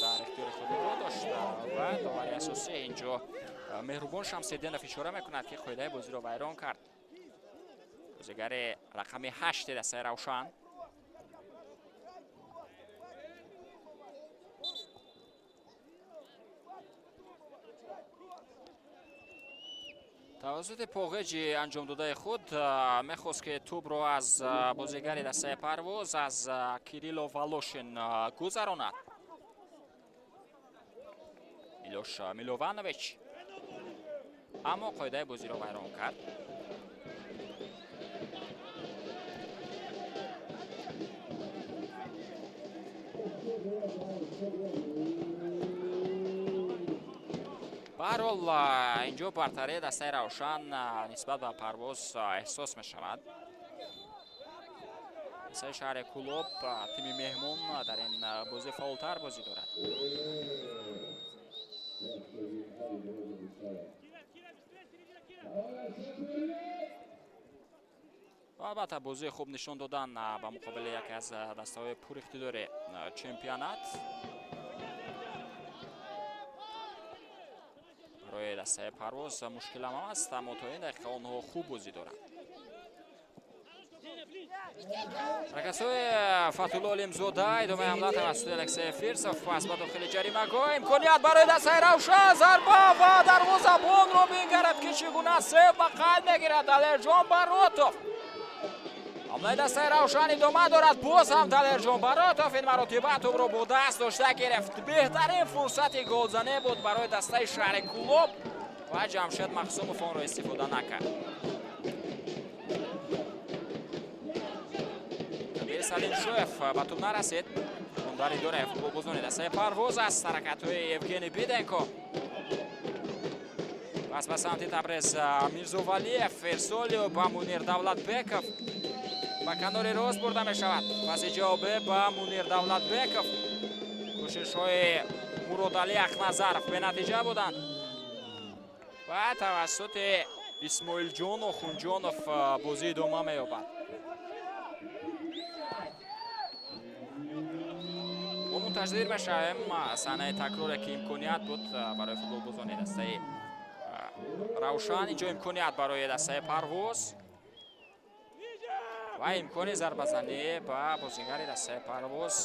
[SPEAKER 1] дар ихтиёри худ нигоҳ дошт ва довари асосӣ инҷо Меҳрубон Шамсиддинов ишора мекунад, ки қоидаи бозиро вайрон кард бозигари рақами 8 дастаи Равшан. Тавассути поғеҷи анҷомдодаи худ мехост, ки тӯбро аз бозигари дастаи Парвоз, аз Кирилло Волошин гузаронад Милош Милованович, аммо қоидаи бозиро вайрон кард. Ба ҳар ҳол, инҷо бартарии дастаи Равшан нисбат ба Парвоз эҳсос мешавад. Дастаи шаҳри Кӯлоб, тими меҳмон, дар ин бозӣ фаъолтар бозӣ дорад. Ва албатта бозии хуб нишон додан ба муқобили яке аз дастаҳои пуриқтидори чемпионат. Барои дастаи Парвоз мушкилам аст, аммо то ин дақиқа онҳо хуб бозӣ доранд. Ҳаракатҳои Фатулло Олимзода, идомаи ҳамла тавассути Алексей Фирсов, пас ба дохили ҷаримагоҳ, имконият барои дастаи Равшан, зарба ва дарвозабонро бингарад, ки чӣ гуна сейв ба қайд мегирад Далерҷон Баротов. Ҳамлаи дастаи Равшан идома дорад, боз ҳам Далерҷон Баротов ин маротиба тӯбро бо даст дошта гирифт. Беҳтарин фурсати голзанӣ буд барои дастаи шаҳри Кӯлоб ва Ҷамшед Махсумов онро истифода накард. Салимшоев ба тӯб нарасид. Он дар идораи футболбозони дастаи Парвоз аст. Ҳаракатҳои Евгений Биденко. Пас ба самти Табрез Мирзовалиев, ирсоли ба Мунир Давлатбеков. Ба канори рост бурда мешавад. Паси ҷавобе ба Мунир Давлатбеков. Кӯшишҳои Муродалӣ Ахназаров бенатиҷа буданд. Ва тавассути Исмоилҷон Охунҷонов бозӣ идома меёбад. Мо мунтазир мешавем саҳнаи такроре, ки имконият буд барои футболбозони дастаи Равшан. Инҷо имконият барои дастаи Парвоз ва имкони зарбазанӣ ба бозигари дастаи Парвоз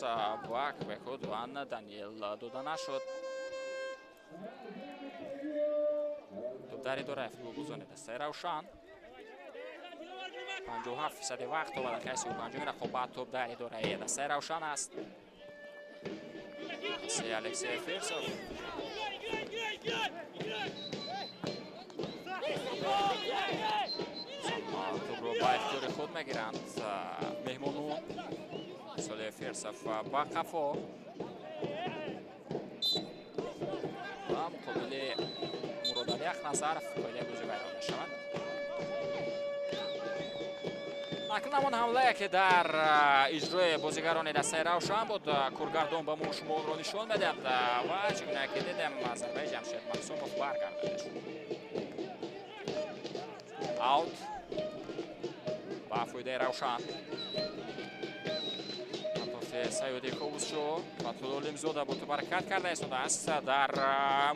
[SPEAKER 1] ба Квеку Дуан Даниел дода нашуд. Тӯб дар идораи футболбозони дастаи Равшан. 57% вақт то ба дақиқаи 35 рақобат тӯб дар идораи дастаи Равшан аст. Алексей Фирсов. Тӯбро ба ихтиёри худ мегиранд меҳмонон. Соли Фирсов ба қафо ва муқобили Муродалӣ Ахназаров қоидаи бозӣ вайрон мешавад. Акнун ҳамон ҳамлае, ки дар иҷрои бозигарони дастаи Равшан буд, коргардон ба мо шумо онро нишон медиҳад ва чӣ гуна ки дидем, зарбаи Ҷамшед Махсумов баргардонида шуд. Аут ба фоидаи Равшан. Партофти Саёди Ковусшо, Фатулло Олимзода бо тӯб ҳаракат карда истодааст. Дар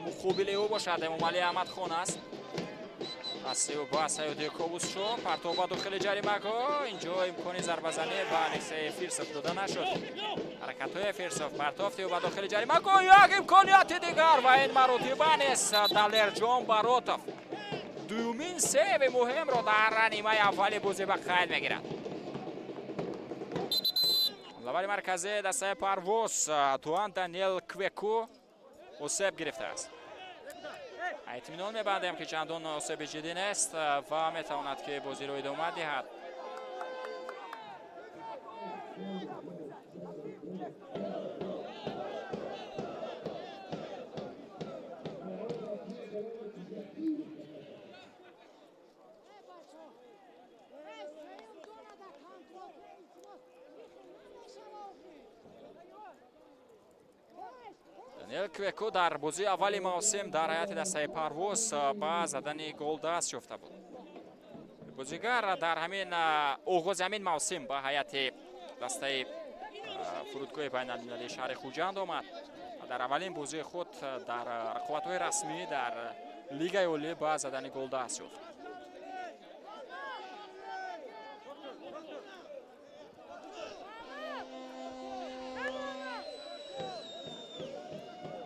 [SPEAKER 1] муқобили ӯ бошад Эмомалӣ Аҳмадхон аст. Паси ӯ ба Саёди Ковусшо, партов ба дохили ҷаримагоҳ. Инҷо имкони зарбазанӣ ба Алексей Фирсов дода нашуд. Ҳаракатҳои Фирсов, партофти ӯ ба дохили ҷаримагоҳ, як имконияти дигар ва ин маротиба низ Далерҷон Баротов дуюмин сейви муҳимро дар нимаи аввали бозӣ ба қайд мегирад. Ҳамлавари марказии дастаи Парвоз Туан Даниел Квеку осеб гирифтааст. Итминон мебандем, ки чандон осеби ҷиддӣ нест ва метавонад, ки бозиро идома диҳад. Даниел Квеку дар бозии аввали мавсим дар ҳайати дастаи Парвоз ба задани гол даст ёфта буд. Бозигар дар ҳамин оғози ҳамин мавсим ба ҳайати дастаи фурудгоҳи байналмилалии шаҳри Хуҷанд омад ва дар аввалин бозии худ дар рақобатҳои расмӣ дар лигаи олӣ ба задани гол даст ёфт.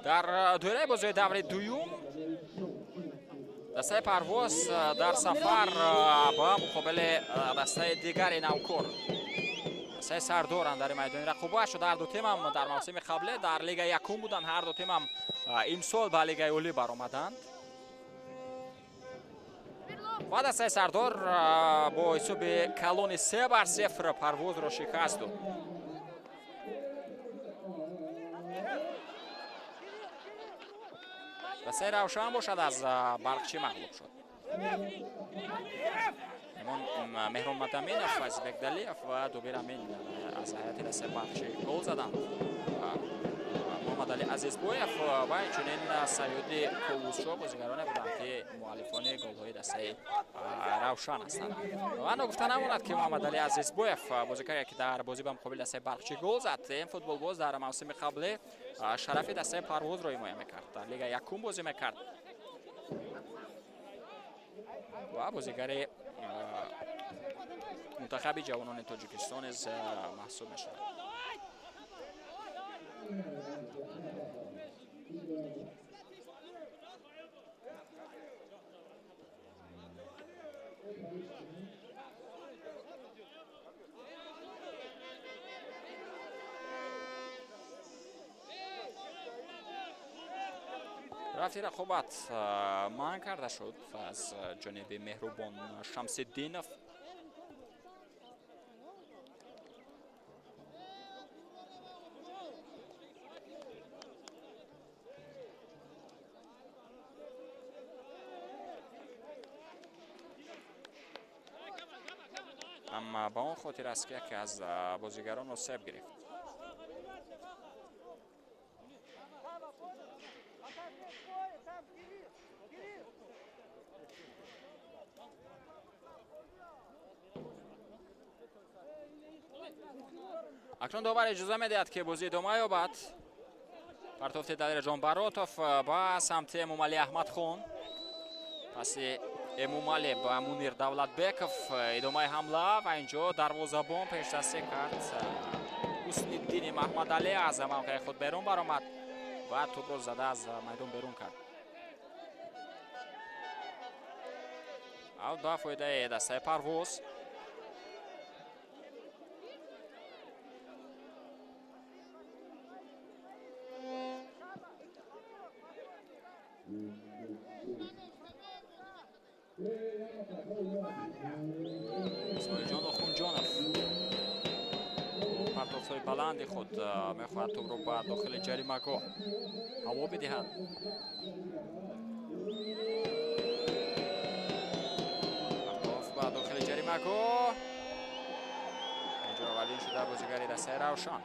[SPEAKER 1] Дар доираи бозиҳои даври дуюм дастаи Парвоз дар сафар ба муқобили дастаи дигари навкор, дастаи Сардоранд, дар майдони рақобат шуд. Ҳар ду тимам дар мавсими қабле дар лигаи якум буданд, ҳар ду тимам имсол ба лигаи олӣ баромаданд ва дастаи Сардор бо ҳисоби калони 3-0 Парвозро шикаст дод. Дастаи Равшан бошад аз Барқчӣ мағлуб шуд. Меҳрон Мадаминов, Азизбек Далиев ва Дубир Амин аз ҳайати дастаи Барқчӣ гол заданд. Муҳаммадалӣ Азизбоев ва инчунин Саёди Ковусшо бозигароне буданд, ки муаллифони голҳои дастаи Равшан ҳастанд. Ва ногуфта намонад, ки Муҳаммадалӣ Азизбоев, бозигаре ки дар бозӣ ба муқобили дастаи Балхчӣ гол зад, ин футболбоз дар мавсими қаблӣ шарафи дастаи Парвозро ҳимоя мекард, дар лига якум бозӣ мекард ва бозигари мунтахаби ҷавонони Тоҷикистон низ маҳсуб мешавад. Рафти рақобат манъ карда шуд аз ҷониби Меҳрубон Шамсиддинов. Амма ба он хотир аст, ки яке аз бозигарон осеб гирифт. Акнун довар иҷоза медиҳад, ки бозӣ идома ёбад. Партофти Далерҷон Баротов ба самти Эмомалӣ Аҳмадхон, паси Эмомалӣ ба Мунир Давлатбеков, идомаи ҳамла ва инҷо дарвозабон пешдастӣ кард. Ҳусниddини Маҳмадалӣ аз мавқеи худ берун баромад ва тӯбро зада аз майдон берун кард. Аут ба фоидаи дастаи Парвоз. Исмоилҷон Охунҷонов партофтҳои баланди худ мехоҳад тӯбро ба дохили ҷаримагоҳ ҳаво бидиҳад. Партоф ба дохили ҷаримагоҳ. Инҷо аввалин шуда бозигари дастаи Равшан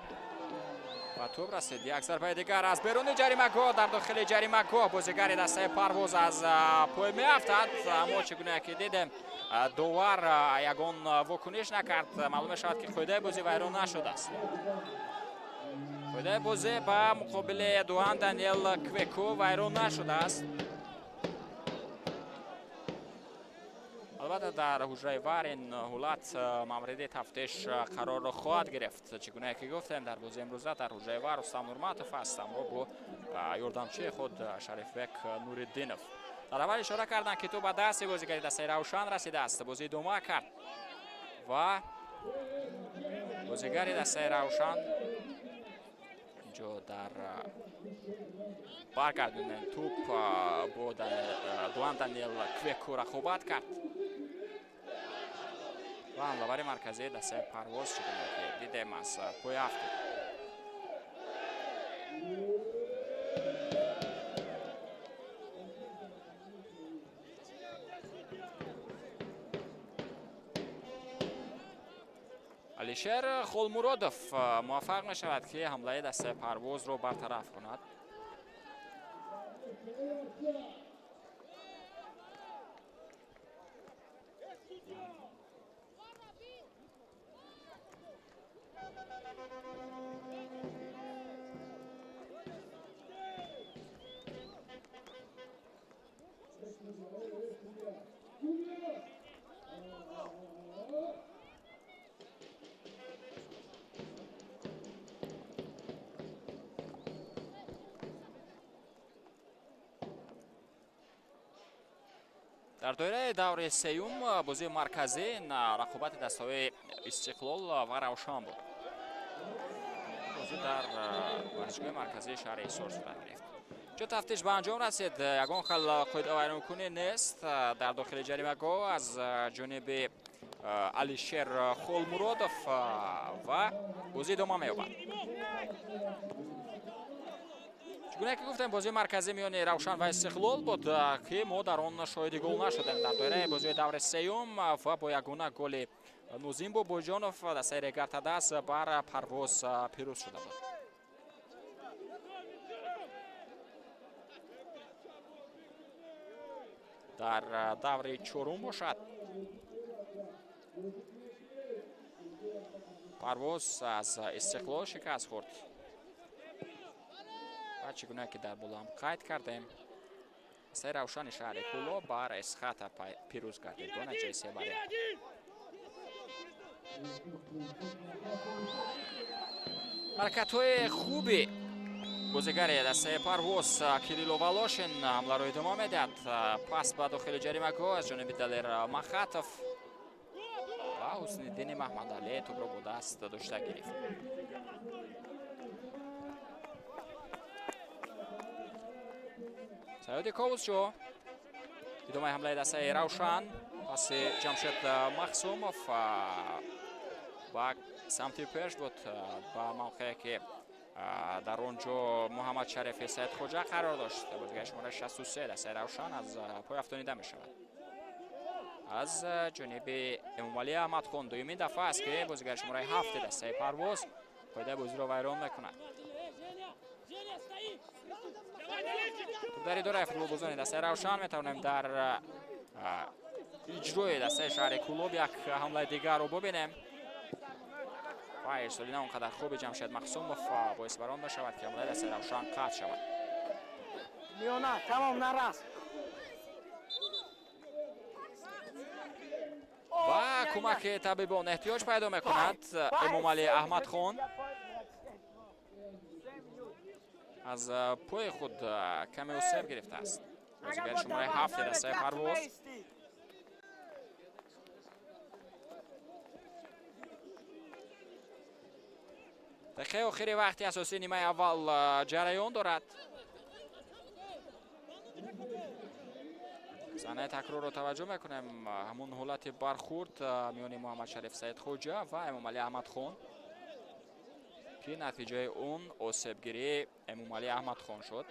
[SPEAKER 1] ба тӯб расид. Як зарбаи дигар аз беруни ҷаримагоҳ, дар дохили ҷаримагоҳ бозигари дастаи Парвоз аз пой меафтад, аммо чӣ гуна ки дидем, довар ягон вокуниш накард. Маълум мешавад, ки қоидаи бозӣ вайрон нашудааст. Қоидаи бозӣ ба муқобили Дуан Даниел Квеку вайрон нашудааст. Албатта, дар ҳуҷраи ВАР ин ҳолат мавриди тафтиш қарорро хоҳад гирифт. Чӣ гунае ки гуфтем, дар бозии имрӯза дар ҳуҷраи ВАР Рустам Нурматов аст ҳамроҳ бо ёрдамчии худ Шарифбек Нуриддинов. Дар аввал ишора карданд, ки тӯб ба дасти бозигари дастаи Равшан расидааст. Бозӣ идома кард ва бозигари дастаи Равшан инҷо дар баргардонидани тӯб бо Дуан Даниел Квеку рақобат кард ва ҳамлавари марказии дастаи Парвоз, чӣ гуна ки дидем, аз пой афтид. Алишер Холмуродов муваффақ мешавад, ки ҳамлаи дастаи Парвозро бартараф кунад. Дар доираи даври сеюм бозии марказӣ рақобати дастаҳои Истиқлол ва Равшан буд. Бозӣ дар варзишгоҳи марказии шаҳри Ҳисор сурат гирифт. Чун тафтиш ба анҷом расид, ягон хел қоидавайронкунӣ нест дар дохили ҷаримагоҳ аз ҷониби Алишер Холмуродов ва бозӣ идома меёбад. Чугуна ки гуфтем, бозии марказӣ миёни Равшан ва Истиқлол буд, ки мо дар он шоҳиди гол нашудем. Дар доираи бозии даври сеюм ва бо ягона голи Нозим Бобоҷонов дастаи Регар-ТадАЗ бар Парвоз пирӯз шуда буд. Дар даври чорум бошад. Парвоз аз Истиқлол шикаст хӯрд. Ва чӣ гуна ки дар боло ҳам қайд кардем, дастаи Равшани шаҳри Кӯлоб бар Эсхата пирӯз гардид бо натиҷаи 3-1. Ҳаракатҳои хуби бозигари дастаи Парвоз Кирилло Волошин ҳамларо идома медиҳад. Пас ба дохили ҷаримагоҳ аз ҷониби Далер Махатов ва Ҳусниддини Маҳмадалӣ тӯбро бо даст дошта гирифт. Саёди Ковусшо идомаи ҳамлаи дастаи Равшан. Паси Ҷамшед Махсумов ба самти пеш буд, ба мавқее ки дар он ҷо Муҳаммад Шарифи Саидхоҷа қарор дошт. Бозигари шумораи 63 дастаи Равшан аз пой афтонида мешавад аз ҷониби Эмомалӣ Аҳмадхон. Дуюмин дафъа аст ки бозигари шумораи 7 дастаи Парвоз қоидаи бозиро вайрон мекунад. Дар идораи футболбозони дастаи Равшан метавонем дар иҷрои дастаи шаҳри Кӯлоб як ҳамлаи дигарро бубинем. Ва ирсоли на он қадар хуби Ҷамшед Махсумов боис бар он мешавад ки ҳамлаи дастаи Равшан қатъ шавад.
[SPEAKER 2] Миёна, тамом, нарас.
[SPEAKER 1] Ва кӯмаки табибон эҳтиёҷ пайдо мекунад Эмомалӣ Аҳмадхон. Аз пои худ каме осеб гирифтааст. Бозигари шумораи 7 дастаи Парвоз. Дақиқаи охири вақти асосии нимаи аввал ҷараён дорад. Саҳнаи такрорро таваҷҷӯҳ мекунем. Ҳамун ҳолати бархӯрд миёни Муҳаммад Шариф Саидхоҷа ва Эмомалӣ Аҳмадхон ки натиҷаи он осебгирии Эмомалӣ Аҳмадхон шуд.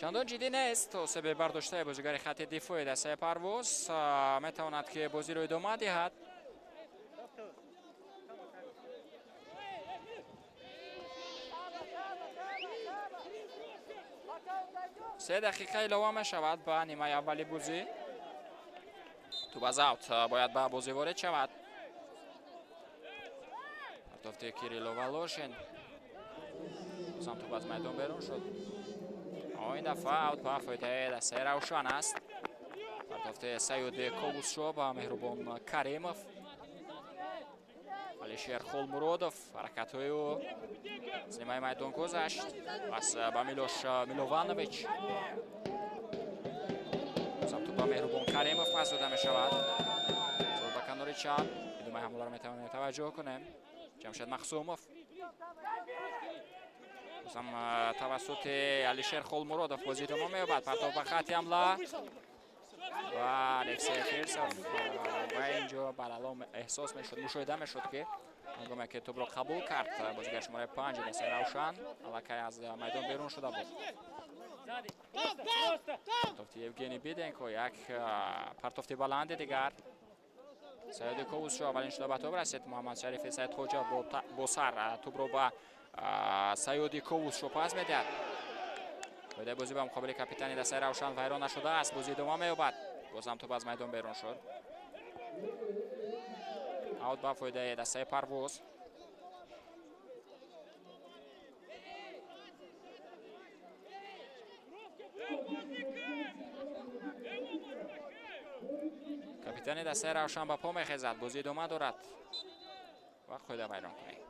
[SPEAKER 1] Чандон ҷиддӣ нест осеби бардоштаи бозигари хатти дифои дастаи Парвоз. Метавонад ки бозиро идома диҳад. Се дақиқа илова мешавад ба нимаи аввали бозӣ. Тӯб аз аут бояд ба бозӣ ворид шавад. Партофти Кирилло Волошин. Бозам тӯб аз майдон берун шуд. Ин дафъа аут ба фоидаи дастаи Равшан аст. Партофти Саёди Ковусшо ба Меҳрубон Каримов. Алишер Холмуродов ҳаракатҳои ӯ аз нимаи майдон гузашт. Пас ба Милош Милованович. Бозам тӯб ба Меҳрубон Каримов пас дода мешавад. Тӯб ба канори чап. Идомаи ҳамларо метавонем таваҷҷӯҳ кунем. Ҷамшед Махсумов. Бозам тавассути Алишер Холмуродов бозӣ идома меёбад. Партов ба хатти ҳамла ва Алексей Фирсов. Ва инҷо баралом эҳсос мешуд, мушоҳида мешуд ки ҳангоме ки тӯбро қабул кард бозигари шумораи 5 дастаи Равшан аллакай аз майдон берун шуда буд. Партофти Евгений Биденко як партофти баланди дигар. Саёди Ковусшо аввалин шуда ба тӯб расид. Муҳаммад Шарифи Саидхоҷа бо сар тӯбро ба Саёди Ковусшо пас медиҳад. Қоидаи бозӣ ба муқобили капитани дастаи Равшан вайрон нашудааст. Бозӣ идома меёбад. Бозам тӯб аз майдон берун шуд. Аут ба фоидаи дастаи Парвоз. Капитани дастаи Равшан ба по мехезад. Бозӣ идома дорад ва қоида вайрон кунед.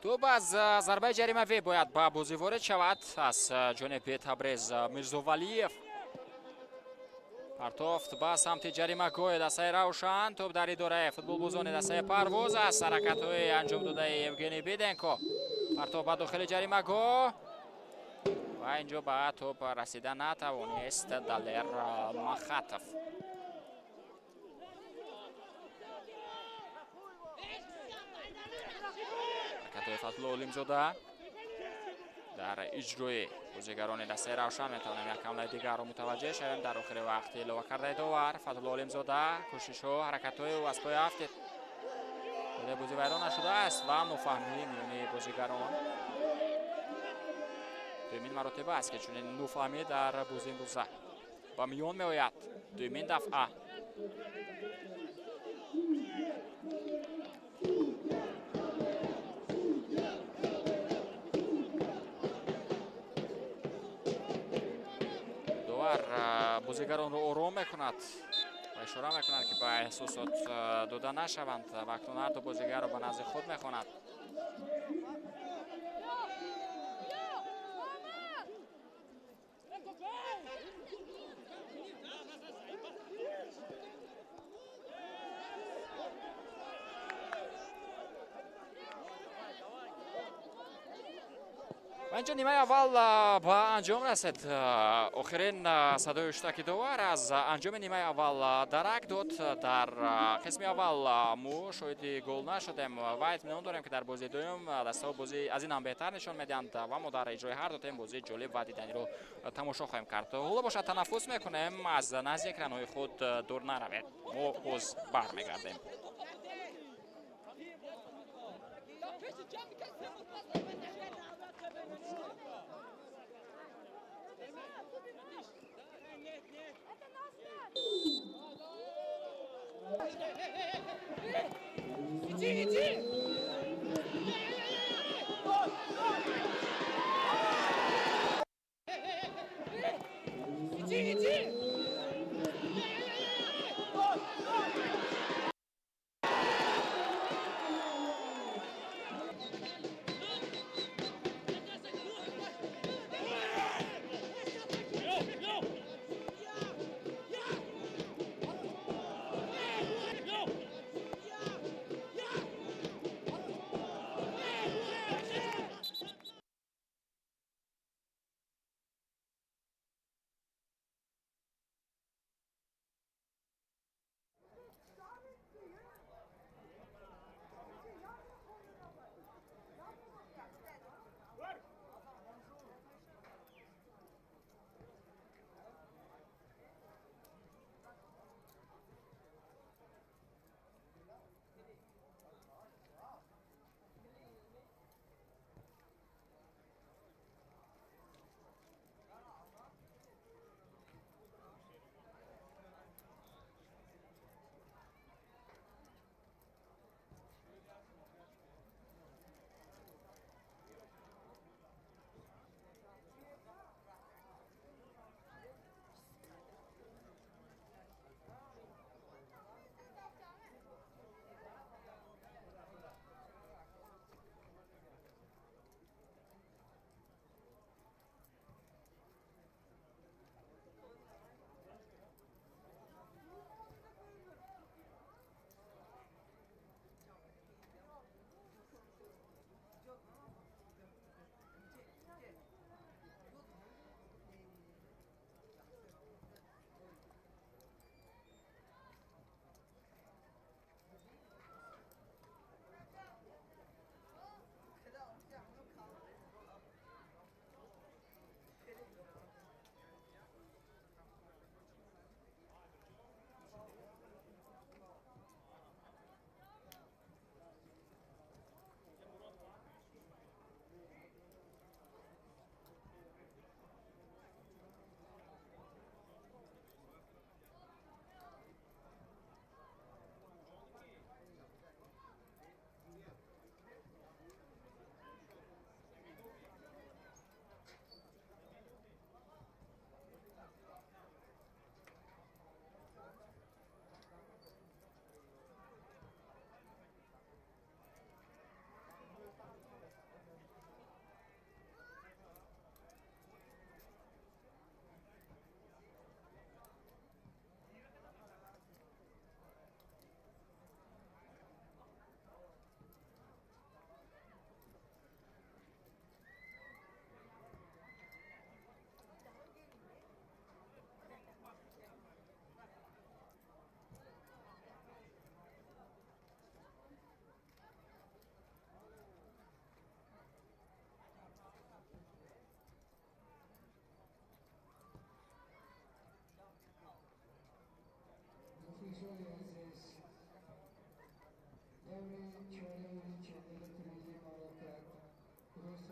[SPEAKER 1] Тӯб аз зарбаи ҷаримавӣ бояд ба бозӣ ворид шавад аз ҷониби Табрез Мирзовалиев. Партофт ба самти ҷаримагоҳи дастаи Равшан. Тӯб дар идораи футболбозони дастаи Парвоз аст. Ҳаракатҳои анҷом додаи Евгений Биденко. Партов ба дохили ҷаримагоҳ ва инҷо ба тӯп расида натавонист Далер Махатов. Ҳаракатҳои Фазлулло Олимзода дар иҷрои бозигарони дастаи Равшан метавонем як ҳамлаи дигарро мутаваҷҷеҳ шавем. Дар охири вақти илова кардаи довар Фазлулло Олимзода кӯшишҳо, ҳаракатҳои ӯ аз пой афтид. Вале бозӣ вайрон нашудааст ва нофаҳмӣ миёни бозигарон. Дуюмин маротиба аст, ки чунин нофаҳмӣ дар бозии имрӯза ба миён меояд. Дуюмин дафъа. Довар бозигаронро ором мекунад ва ишора мекунад, ки ба эҳсосот дода нашаванд ва акнун ҳарду бозигарро ба назди худ мехонад. Ва инҷо нимаи аввал ба анҷом расид. Охирин садои ҳуштаки довар аз анҷоми нимаи аввал дарак дод. Дар қисми аввал мо шоҳиди гол нашудем ва итминон дорем, ки дар бозии дуюм дастаҳо бозӣ аз ин ҳам беҳтар нишон медиҳанд ва мо дар иҷрои ҳар ду тим бозии ҷолиб ва диданиро тамошо хоҳем кард. Ҳоло бошад, танаффус мекунем, аз назди экранҳои худ дур наравед, мо боз бармегардем.
[SPEAKER 3] Иди, иди! Иди, иди!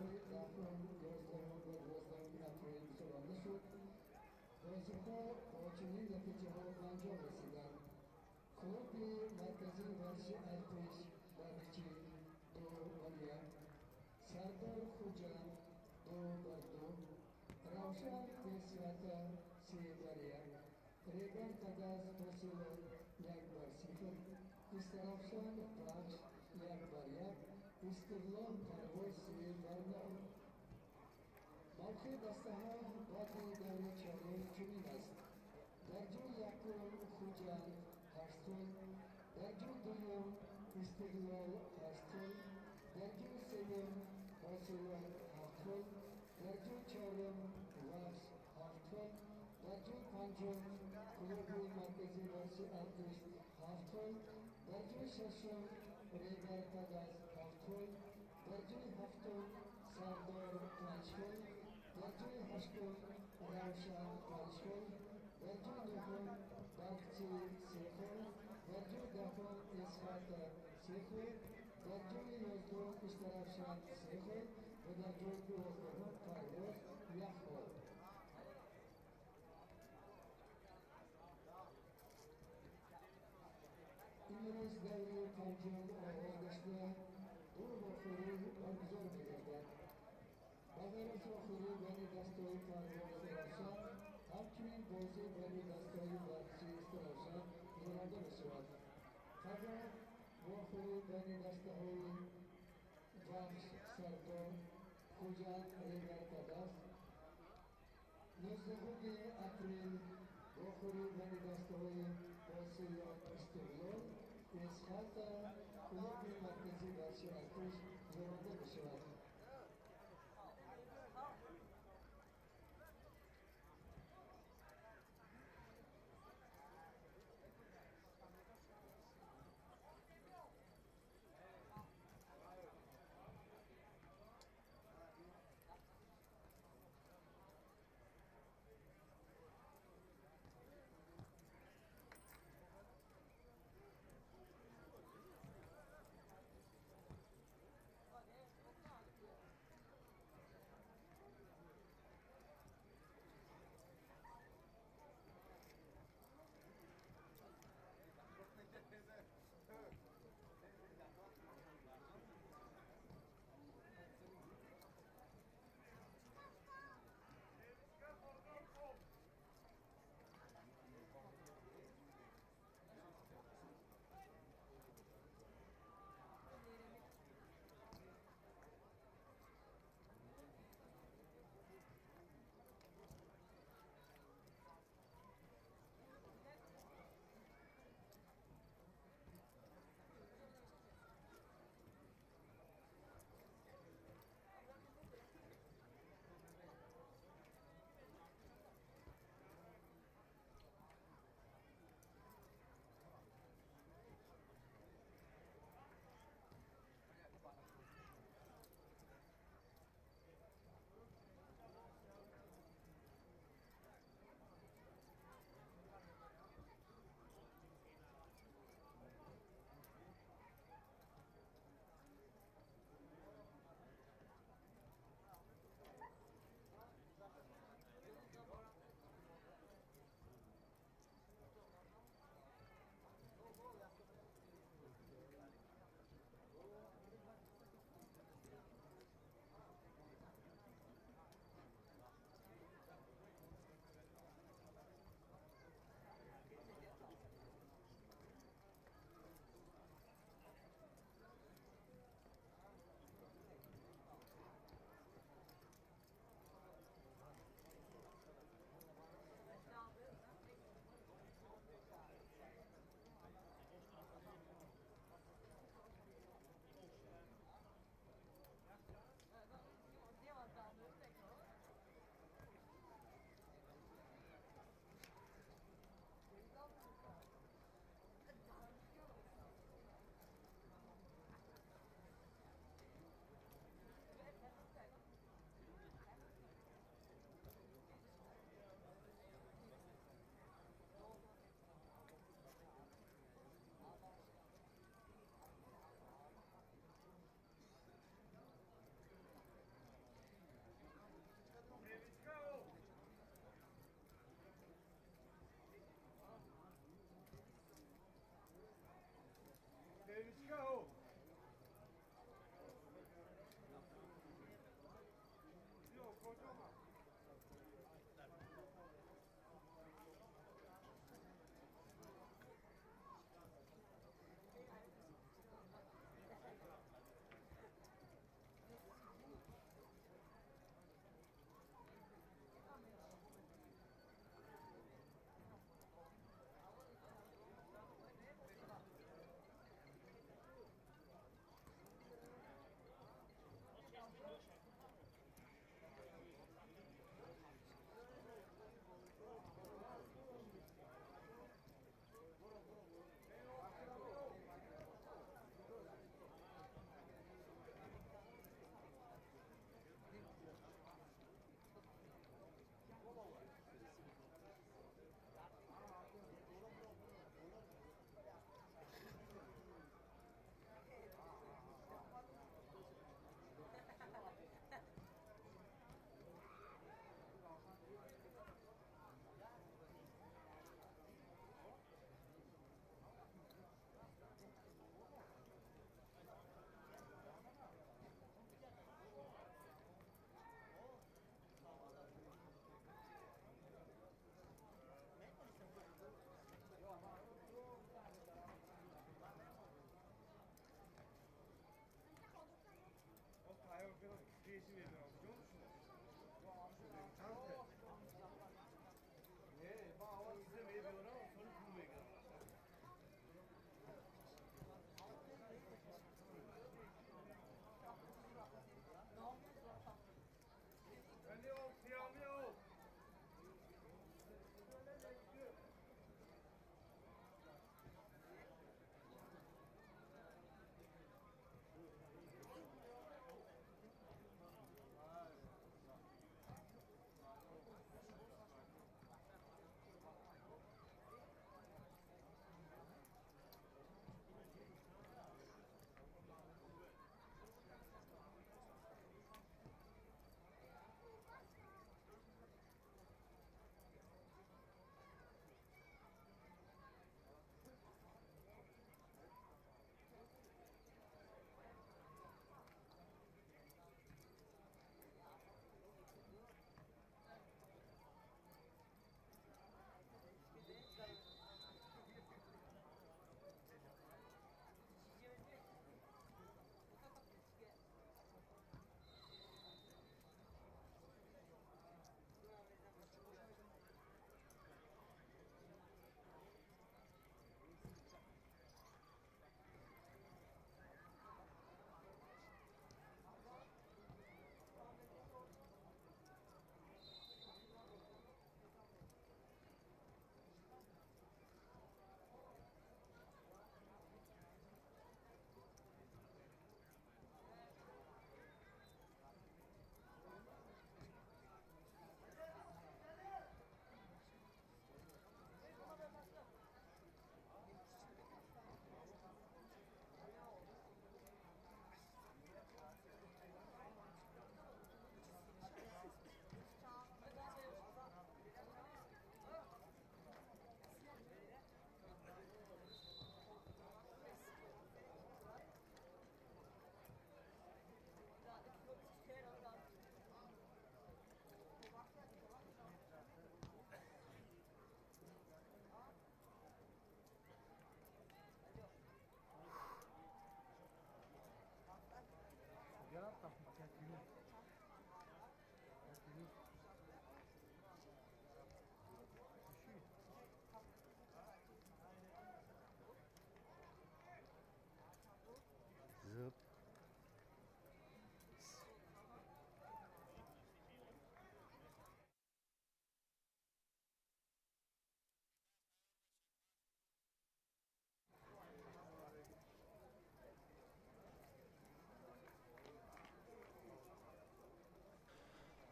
[SPEAKER 3] Рӯзҳои 10, 11 ва 12 апрел гузаронида шуд. Бозиҳо бо чунин натиҷаҳо ба анҷом расиданд. Клуби марказии варзиши Артиш Барқчӣ 2-1, Сардор Хуҷанд 2-2, Равшан Эсхата 3-1, Регар Тадаз Ҳосилов 1-0, Истаравшан Вахш 1-1, Истиқлол Парвоз 3-0. Мавқеи дастаҳо баъди даври чорум чунин аст. Дар ҷои якум Хуҷанд 8 хол, дар ҷои дуюм Истиқлол 8 хол, дар ҷои сеюм Ҳосилот 7 хол, дар ҷои чорум Вахш 7 хол, дар ҷои панҷум клуби марказии варзиши Артиш 7 хол, дар ҷои шашум Регар Тадаз 7 хол, дар ҷои ҳафтум Сардор 5 хол, дар ҷои ҳаштум Равшан 5 хол, дар ҷои нуҳум Барқчӣ 3 хол, дар ҷои даҳум Эсхата 3 хол, дар ҷои 11 Истаравшан 3 хол ва дар ҷои 12 Парвоз 1 хол. Имрӯз даври панҷум оғоз гашта, ду вохӯрӣ баргузор мегардад. Ба ғайр аз вохӯрӣ байни дастаҳои Парвоз Равшан, ҳамчунин бозӣ байни дастаҳои Барқчӣ Истаравшан гузаронида мешавад. Пагоҳ вохӯрӣ байни дастаҳои Вахш Сардор, Хуҷанд Регар Тадаз. 19 апрел вохӯрӣ байни дастаҳои Ҳосилот Истиқлол, Эсхата, клуби марказии варзиши Артиш гузаронида мешавад.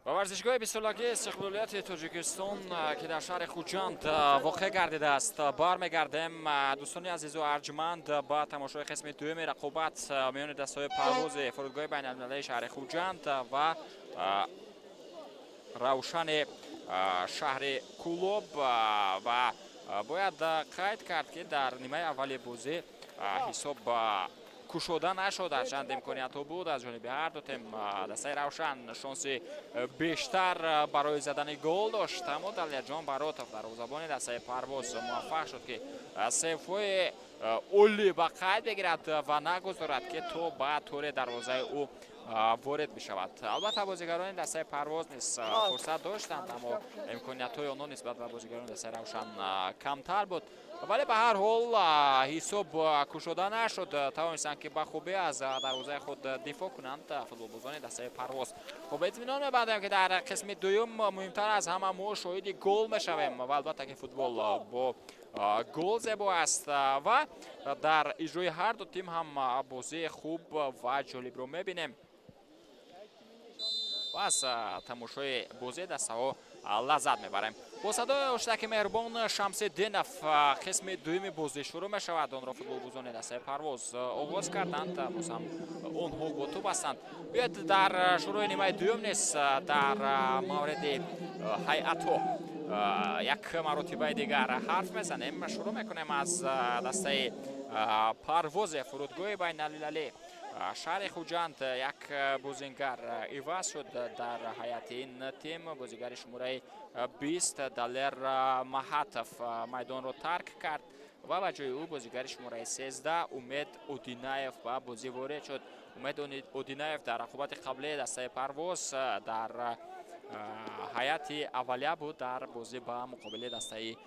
[SPEAKER 1] Ба варзишгоҳи бистсолагии истиқлолияти Тоҷикистон, ки дар шаҳри Хуҷанд воқеъ гардидааст, бармегардем. Дӯстони азизу арҷманд, ба тамошои қисми дуюми рақобат миёни дастаҳои парвози фурудгоҳи байналмилалии шаҳри Хуҷанд ва Равшани шаҳри Кӯлоб. Ва бояд қайд кард, ки дар нимаи аввали бозӣ ҳисоб кушода нашуд, ҳарчанд имкониятҳо буд аз ҷониби ҳар ду тим. Дастаи Равшан шонси бештар барои задани гол дошт, аммо Далерҷон Баротов, дарвозабони дастаи Парвоз, муваффақ шуд, ки сейфҳои олӣ ба қайд бигирад ва нагузорад, ки то ба тӯри дарвозаи ӯ ворид бишавад. Албатта, бозигарони дастаи Парвоз низ фурсат доштанд, аммо имкониятҳои онҳо нисбат ба бозигарони дастаи Равшан камтар буд. Вале ба ҳар ҳол ҳисоб кушода нашуд, тавонистанд, ки ба хубӣ аз дарвозаи худ дифоъ кунанд футболбозони дастаи Парвоз. Хуб, итминон мебандем, ки дар қисми дуюм муҳимтар аз ҳама мо шоҳиди гол мешавем ва албатта, ки футбол бо гол зебо аст ва дар иҷрои ҳар ду тим ҳам бозии хуб ва ҷолибро мебинем ва аз тамошои бозии дастаҳо лаззат мебарем. Бо садои ҳуштаки меҳрубон Шамсиддинов қисми дуюми бозӣ шурӯъ мешавад. Онро футболбозони дастаи Парвоз оғоз карданд, боз ҳам онҳо бо тӯб ҳастанд. Биёед, дар шурӯи нимаи дуюм низ дар мавриди ҳайатҳо як маротибаи дигар ҳарф мезанем. Шурӯъ мекунем аз дастаи Парвози фурудгоҳи байналмилалӣ шаҳри Хуҷанд. Як бозингар иваз шуд дар ҳайати ин тим. Бозигари шумораи 20 Далер Маҳатов майдонро тарк кард ва ба ҷои ӯ бозигари шумораи 13 Умед Одинаев ба бозӣ ворид шуд. Умед Одинаев дар рақобати қаблии дастаи Парвоз дар ҳайати аввалия буд дар бозӣ ба муқобили дастаи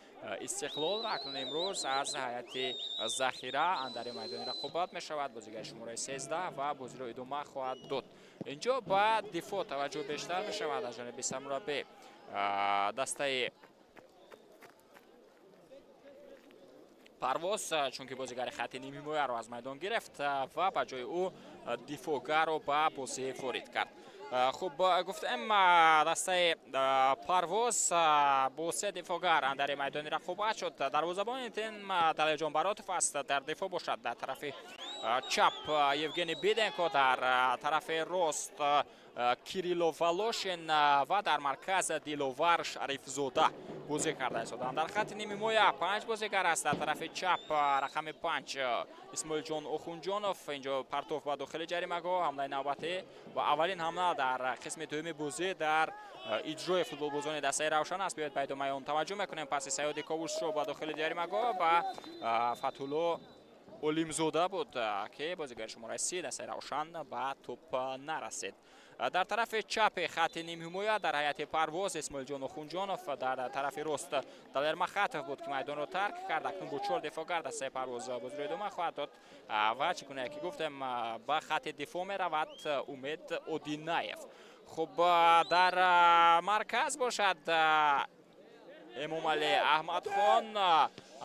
[SPEAKER 1] Истиқлол ва акнун имрӯз аз ҳайати захира андари майдони рақобат мешавад. Бозигари шумораи 13 ва бозиро идома хоҳад дод. Инҷо ба дифоъ таваҷҷӯҳ бештар мешавад аз ҷониби сармураббӣ дастаи Парвоз, чунки бозигари хати нимҳимояро аз майдон гирифт ва ба ҷои ӯ дифоъгарро ба бозӣ ворид кард. Хуб, гуфтем, дастаи Парвоз бо се дифоъгар андари майдони рақобат шуд. Дарвозабони тим Далерҷон Баротов аст. Дар дифоъ бошад дар тарафи чап Евгений Биденко, дар тарафи рост Кирилло Волошин ва дар марказ Диловар Шарифзода бозӣ карда истоданд. Дар хати нимҳимоя 5 бозигар аст. Дар тарафи чап рақами 5 Исмоилҷон Охунҷонов. Инҷо партов ба дохили ҷаримагоҳ, ҳамлаи навбатӣ ва аввалин ҳамла дар қисми дуюми бозӣ дар иҷрои футболбозони дастаи Равшан аст. Биёед ба идомаи он таваҷҷӯҳ мекунем. Паси Саёди Ковушшо ба дохили ҷаримагоҳ ба Фатҳулло Олимзода буд, ки бозигари шумораи 30 дастаи Равшан ба тӯп нарасид. Дар тарафи чапи хати нимҳимоя дар ҳайати Парвоз Исмоилҷон Охунҷонов, дар тарафи рост Далер Махатов буд, ки майдонро тарк кард. Акнун бо 4 дифоъгар дастаи Парвоз бозиро идома хоҳад дод ва чӣ гуна ки гуфтем, ба хати дифоъ меравад Умед Одинаев. Хуб, дар марказ бошад Эмомалӣ Аҳмадхон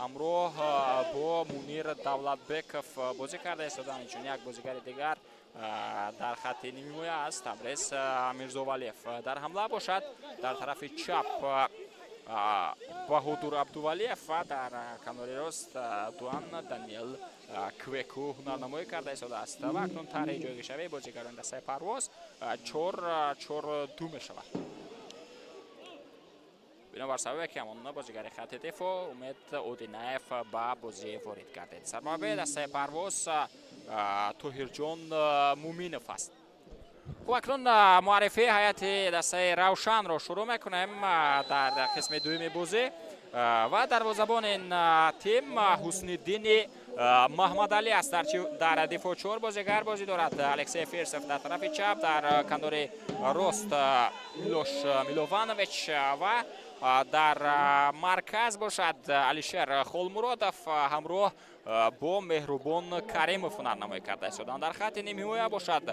[SPEAKER 1] ҳамроҳ бо Мунир Давлатбеков бозӣ карда истоданд. Инчунин як бозигари дигар дар хати нимҳимоя аст, Табрез Мирзовалиев. Дар ҳамла бошад дар тарафи чап Баҳодур Абдувалиев ва дар канори рост Дуан Даниел Квеку ҳунарнамоӣ карда истодааст. Ва акнун тарҳи ҷойгиршавии бозигарони дастаи Парвоз 4-4-2 мешавад. Бинобар сабабе ки ҳамон бозигари хати дифоъ Умед Одинаев ба бозӣ ворид гардид. Сармураббии дастаи Парвоз Тоҳирҷон Муминов аст. Хуб, акнун муаррифии ҳайати дастаи Равшанро шурӯъ мекунем дар қисми дуюми бозӣ ва дарвозабони ин тим Ҳусниддини Маҳмадалӣ аст. Дар дифоъ 4 бозигар бозӣ дорад. Алексей Фирсов дар тарафи чап, дар канори рост Милош Милованович ва дар марказ бошад Алишер Холмуродов ҳамроҳ бо Меҳрубон Каримов ҳунарнамоӣ карда истоданд. Дар хати нимҳимоя бошад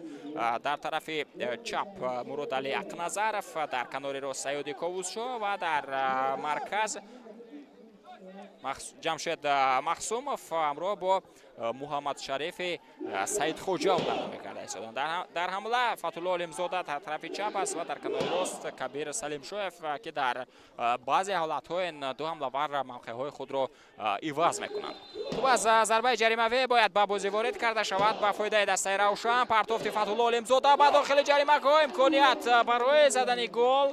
[SPEAKER 1] дар тарафи чап Муродалӣ Ақназаров, дар канори рост Саёди Ковусшо ва дар марказ Ҷамшед Махсумов ҳамроҳ бо Муҳаммадшарифи Саидхоҷа ҳунарнамоӣ карда истоданд. Дар ҳамла Фатҳулло Олимзода дар тарафи чап аст ва дар канори рост Кабир Салимшоев, ки дар баъзе ҳолатҳо ин ду ҳамлавар мавқеъҳои худро иваз мекунанд. Хуб, аз зарбаи ҷаримавӣ бояд ба бозӣ ворид карда шавад ба фоидаи дастаи Равшан. Партофти Фатҳулло Олимзода ба дохили ҷаримагоҳ, имконият барои задани гол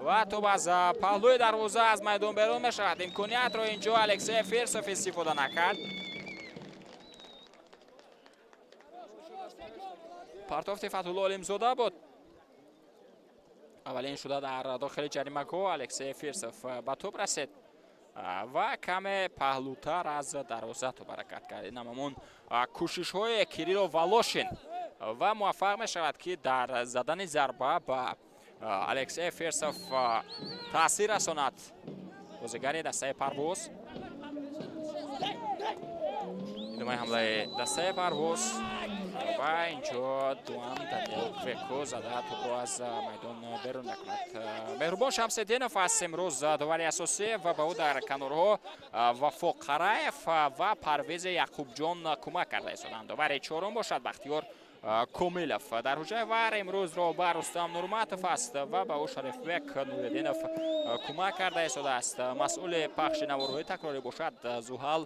[SPEAKER 1] ва тӯп аз паҳлӯи дарвоза аз майдон берун мешавад. Имкониятро инҷо Алексей Фирсов истифода накард. Партофти Фатҳулло Олимзода буд. Аввалин шуда дар дохили ҷаримагоҳ Алексей Фирсов ба тӯп расид ва каме паҳлӯтар аз дарвоза тӯп ҳаракат кард. Ин ҳамон кӯшишҳои Кирилло Волошин ва муваффақ мешавад, ки дар задани зарба ба Алексей Фирсов таъсир расонад бозигари дастаи Парвоз. Идомаи ҳамлаи дастаи Парвоз ва инҷо Дуан Даниел Квеко зада тӯпро аз майдон берун мекунад. Меҳрубон Шамсиддинов аст имрӯз довари асосӣ ва ба ӯ дар канорҳо Вафо Қараев ва Парвези Яқубҷон кӯмак карда истоданд. Довари чорум бошад Бахтиёр Комилов. Дар ҳуҷраи вар имрӯз роҳбар Рустам Нурматов аст ва ба ӯ Шарифбек Нуриддинов кӯмак карда истодааст. Масъули пахши наворҳои такрорӣ бошад Зуҳал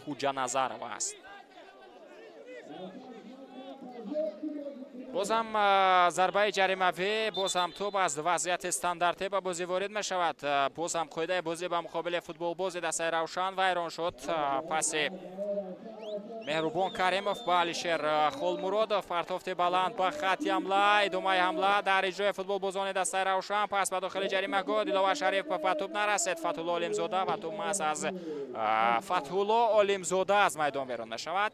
[SPEAKER 1] Хуҷаназарова аст. Боз ҳам зарбаи ҷаримавӣ, боз ҳам тӯп аз вазъияти стандартӣ ба бозӣ ворид мешавад. Боз ҳам қоидаи бозӣ ба муқобили футболбози дастаи Равшан вайрон шуд. Паси Меҳрубон Каримов ба Алишер Холмуродов, партофти баланд ба хати ҳамла, идомаи ҳамла дар иҷрои футболбозони дастаи Равшан. Пас ба дохили ҷаримагоҳ Диловар Шариф ба тӯп нарасид. Фатҳулло Олимзода ва тӯп маҳз аз Фатҳулло Олимзода аз майдон берун мешавад.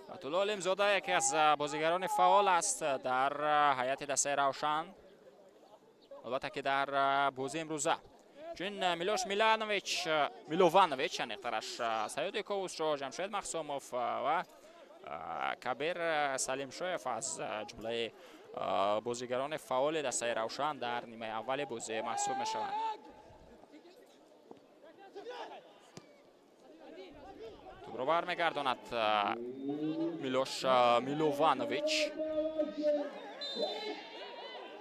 [SPEAKER 1] Фатҳулло Олимзода яке аз бозигарони фаъол аст дар ҳайати дастаи Равшан. Албатта ки дар бозии имрӯза чун Милош Миланович Милованович, аниқтараш Саёди Ковусшо, Ҷамшед Махсумов ва Кабир Салимшоев аз ҷумлаи бозигарони фаъоли дастаи Равшан дар нимаи аввали бозӣ маҳсуб мешаванд. Тӯбро бармегардонад Милош Милованович.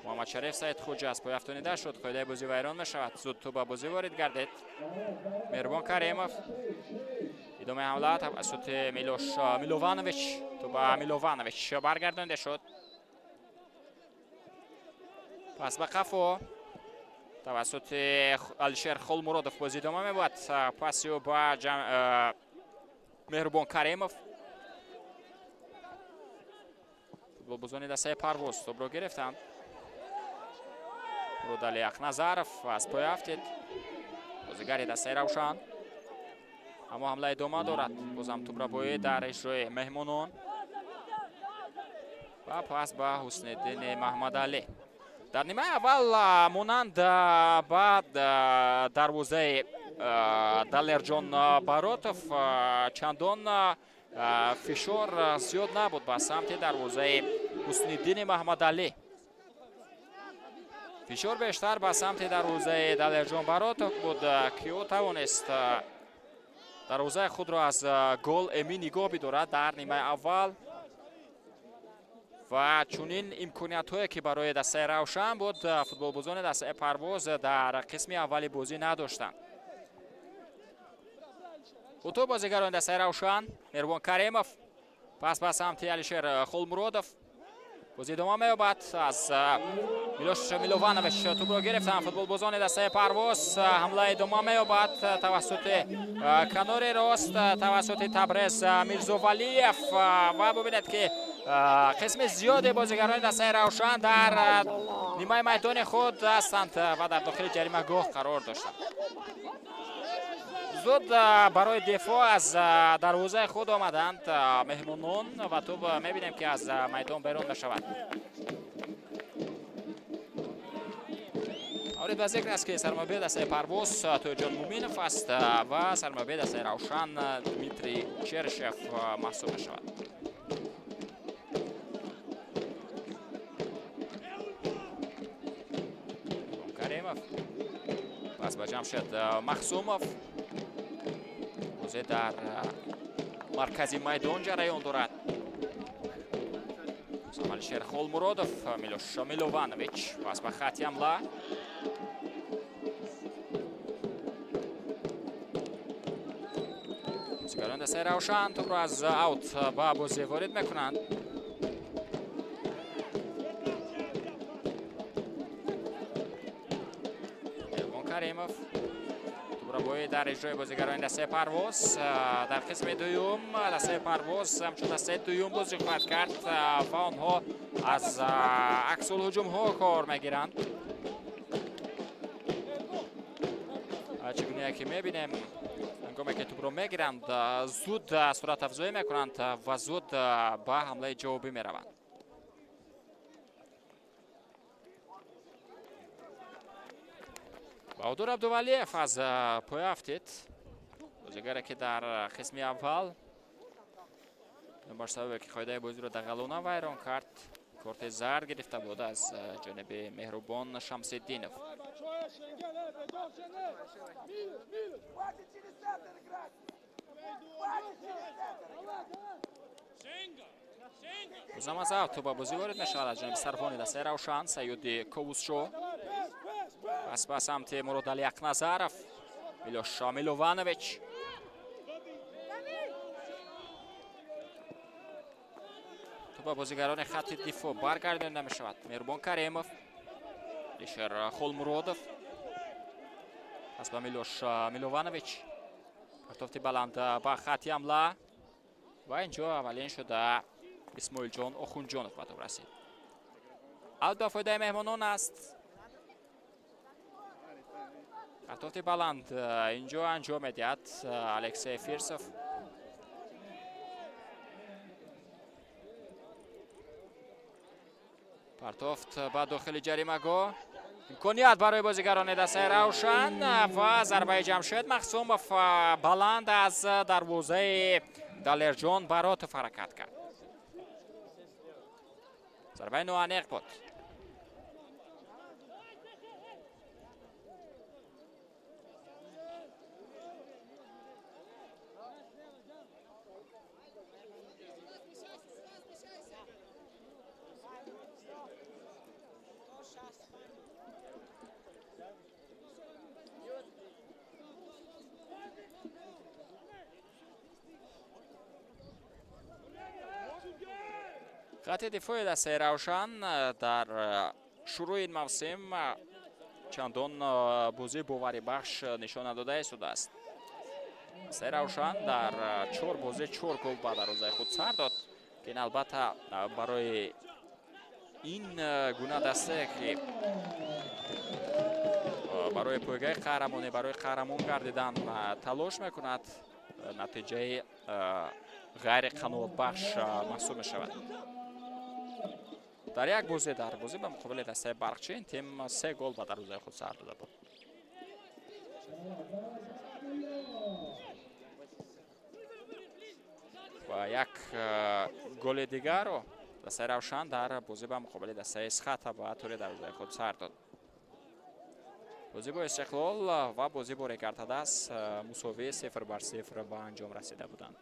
[SPEAKER 1] Муҳаммадшариф Саидхуҷа аз пой афтонида шуд. Қоидаи бозӣ вайрон мешавад. Зуд тӯб ба бозӣ ворид гардид. Меҳрубон Каримов. Идомаи ҳамла тавассути Милош Милованович. Тӯб ба Милованович баргардонида шуд. Пас ба қафо тавассути Алишер Холмуродов бозӣ идома мебояд. Паси ӯ ба Меҳрубон Каримов. Футболбозони дастаи Парвоз тӯбро гирифтанд. Муродали Ақназаров аз пой афтид. Бозигари дастаи Равшан. Аммо ҳамла идома дорад. Бозам тӯбрабоӣ дар иҷрои меҳмонон ва пас ба Ҳусниддини Маҳмадалӣ. Дар нимаи аввал монанд ба дарвозаи Далерҷон Баротов чандон фишор зиёд набуд ба самти дарвозаи Ҳусниддини Маҳмадалӣ. Фишор бештар ба самти дарвозаи Далерҷон Баротов буд, ки ӯ тавонист дарвозаи худро аз гол эмин нигоҳ бидорад дар нимаи аввал. Ва чунин имкониятҳое ки барои дастаи Равшан буд, футболбозони дастаи Парвоз дар қисми аввали бозӣ надоштанд. Худто бозигарони дастаи Равшан, Меҳрубон Каримов пас ба самти Алишер Холмуродов. Бозӣ идома меёбад. Аз Милош Милованович тӯбро гирифтанд футболбозони дастаи Парвоз. Ҳамла идома меёбад тавассути канори рост, тавассути Табрез Мирзовалиев. Ва бубинед ки қисми зиёди бозигарони дастаи Равшан дар нимаи майдони худ ҳастанд ва дар дохили ҷаримагоҳ қарор доштанд. Зуд барои дифоъ аз дарвозаи худ омаданд меҳмонон ва тӯб мебинем ки аз майдон берун мешавад. Маврид ба зикр аст ки сармураббии дастаи Парвоз Тоҷон Муминов аст ва сармураббии дастаи Равшан Дмитрий Чершев маҳсуб мешавад. Каримов пас ба Ҷамшед Махсумов. Бозӣ дар маркази майдон ҷараён дорад. Алишер Холмуродов, Милош Милованович пас ба хати ҳамла. Бозигарони дастаи Равшан тӯбро аз аут ба бозӣ ворид мекунанд. Меҳрубон Каримов тӯбрабоӣ дар иҷрои бозигарони дастаи Парвоз. Дар қисми дуюм дастаи Парвоз ҳамчун дастаи дуюм бозӣ хоҳад кард ва онҳо аз аксулҳуҷумҳо кор мегиранд. Чӣ гуна ки мебинем, ҳангоме ки тӯбро мегиранд, зуд суръатафзоӣ мекунанд ва зуд ба ҳамлаи ҷавобӣ мераванд. Баҳодур Абдувалиев аз пой афтид. Бозигаре ки дар қисми аввал бар сабабе ки қоидаи бозиро дағалона вайрон кард, корти зард гирифта буд аз ҷониби Меҳрубон Шамсиддинов. Бозам аз авт ба бозӣ ворид мешавад аз ҷониби сарвони дастаи Равшан Саёди Ковусшо. Пас ба самти Муродали Ақназаров, Милош Милованович. Тӯб ба бозигарони хатти дифоъ баргардонида мешавад. Меҳрубон Каримов, Алишер Холмуродов. Пас ба Милош Милованович. Партофти баланд ба хатти ҳамла ва инҷо аввалин шуда Исмоилҷон Охунҷонов ба тӯб расид. Аут ба фоидаи меҳмонон аст. Партофти баланд инҷо анҷом медиҳад Алексей Фирсов. Партофт ба дохили ҷаримагоҳ. Имконият барои бозигарони дастаи Равшан ва зарбаи Ҷамшед Махсумов баланд аз дарвозаи Далерҷон Баротов ҳаракат кард. Зарбаи ноаниқ буд. Хати дифои дастаи Равшан дар шурӯи ин мавсим чандон бозии боварибахш нишон надода истодааст. Дастаи Равшан дар 4 бозӣ 4 гол ба дарвозаи худ сар дод, ки ин албатта барои ин гуна дастае, ки барои пойгаи қаҳрамонӣ, барои қаҳрамон гардидан талош мекунад, натиҷаи ғайриқаноатбахш маҳсуб мешавад. Дар як бозӣ, дар бозӣ ба муқобили дастаи Барқчӣ, ин тим 3 гол ба дарвозаи худ сар дода буд. Ва як голи дигарро дастаи Равшан дар бозӣ ба муқобили дастаи Исхата ба тури дарвозаи худ сар дод. Бозӣ бо Истиқлол ва бозӣ бо Регартадас мусовии 0-0 ба анҷом расида буданд.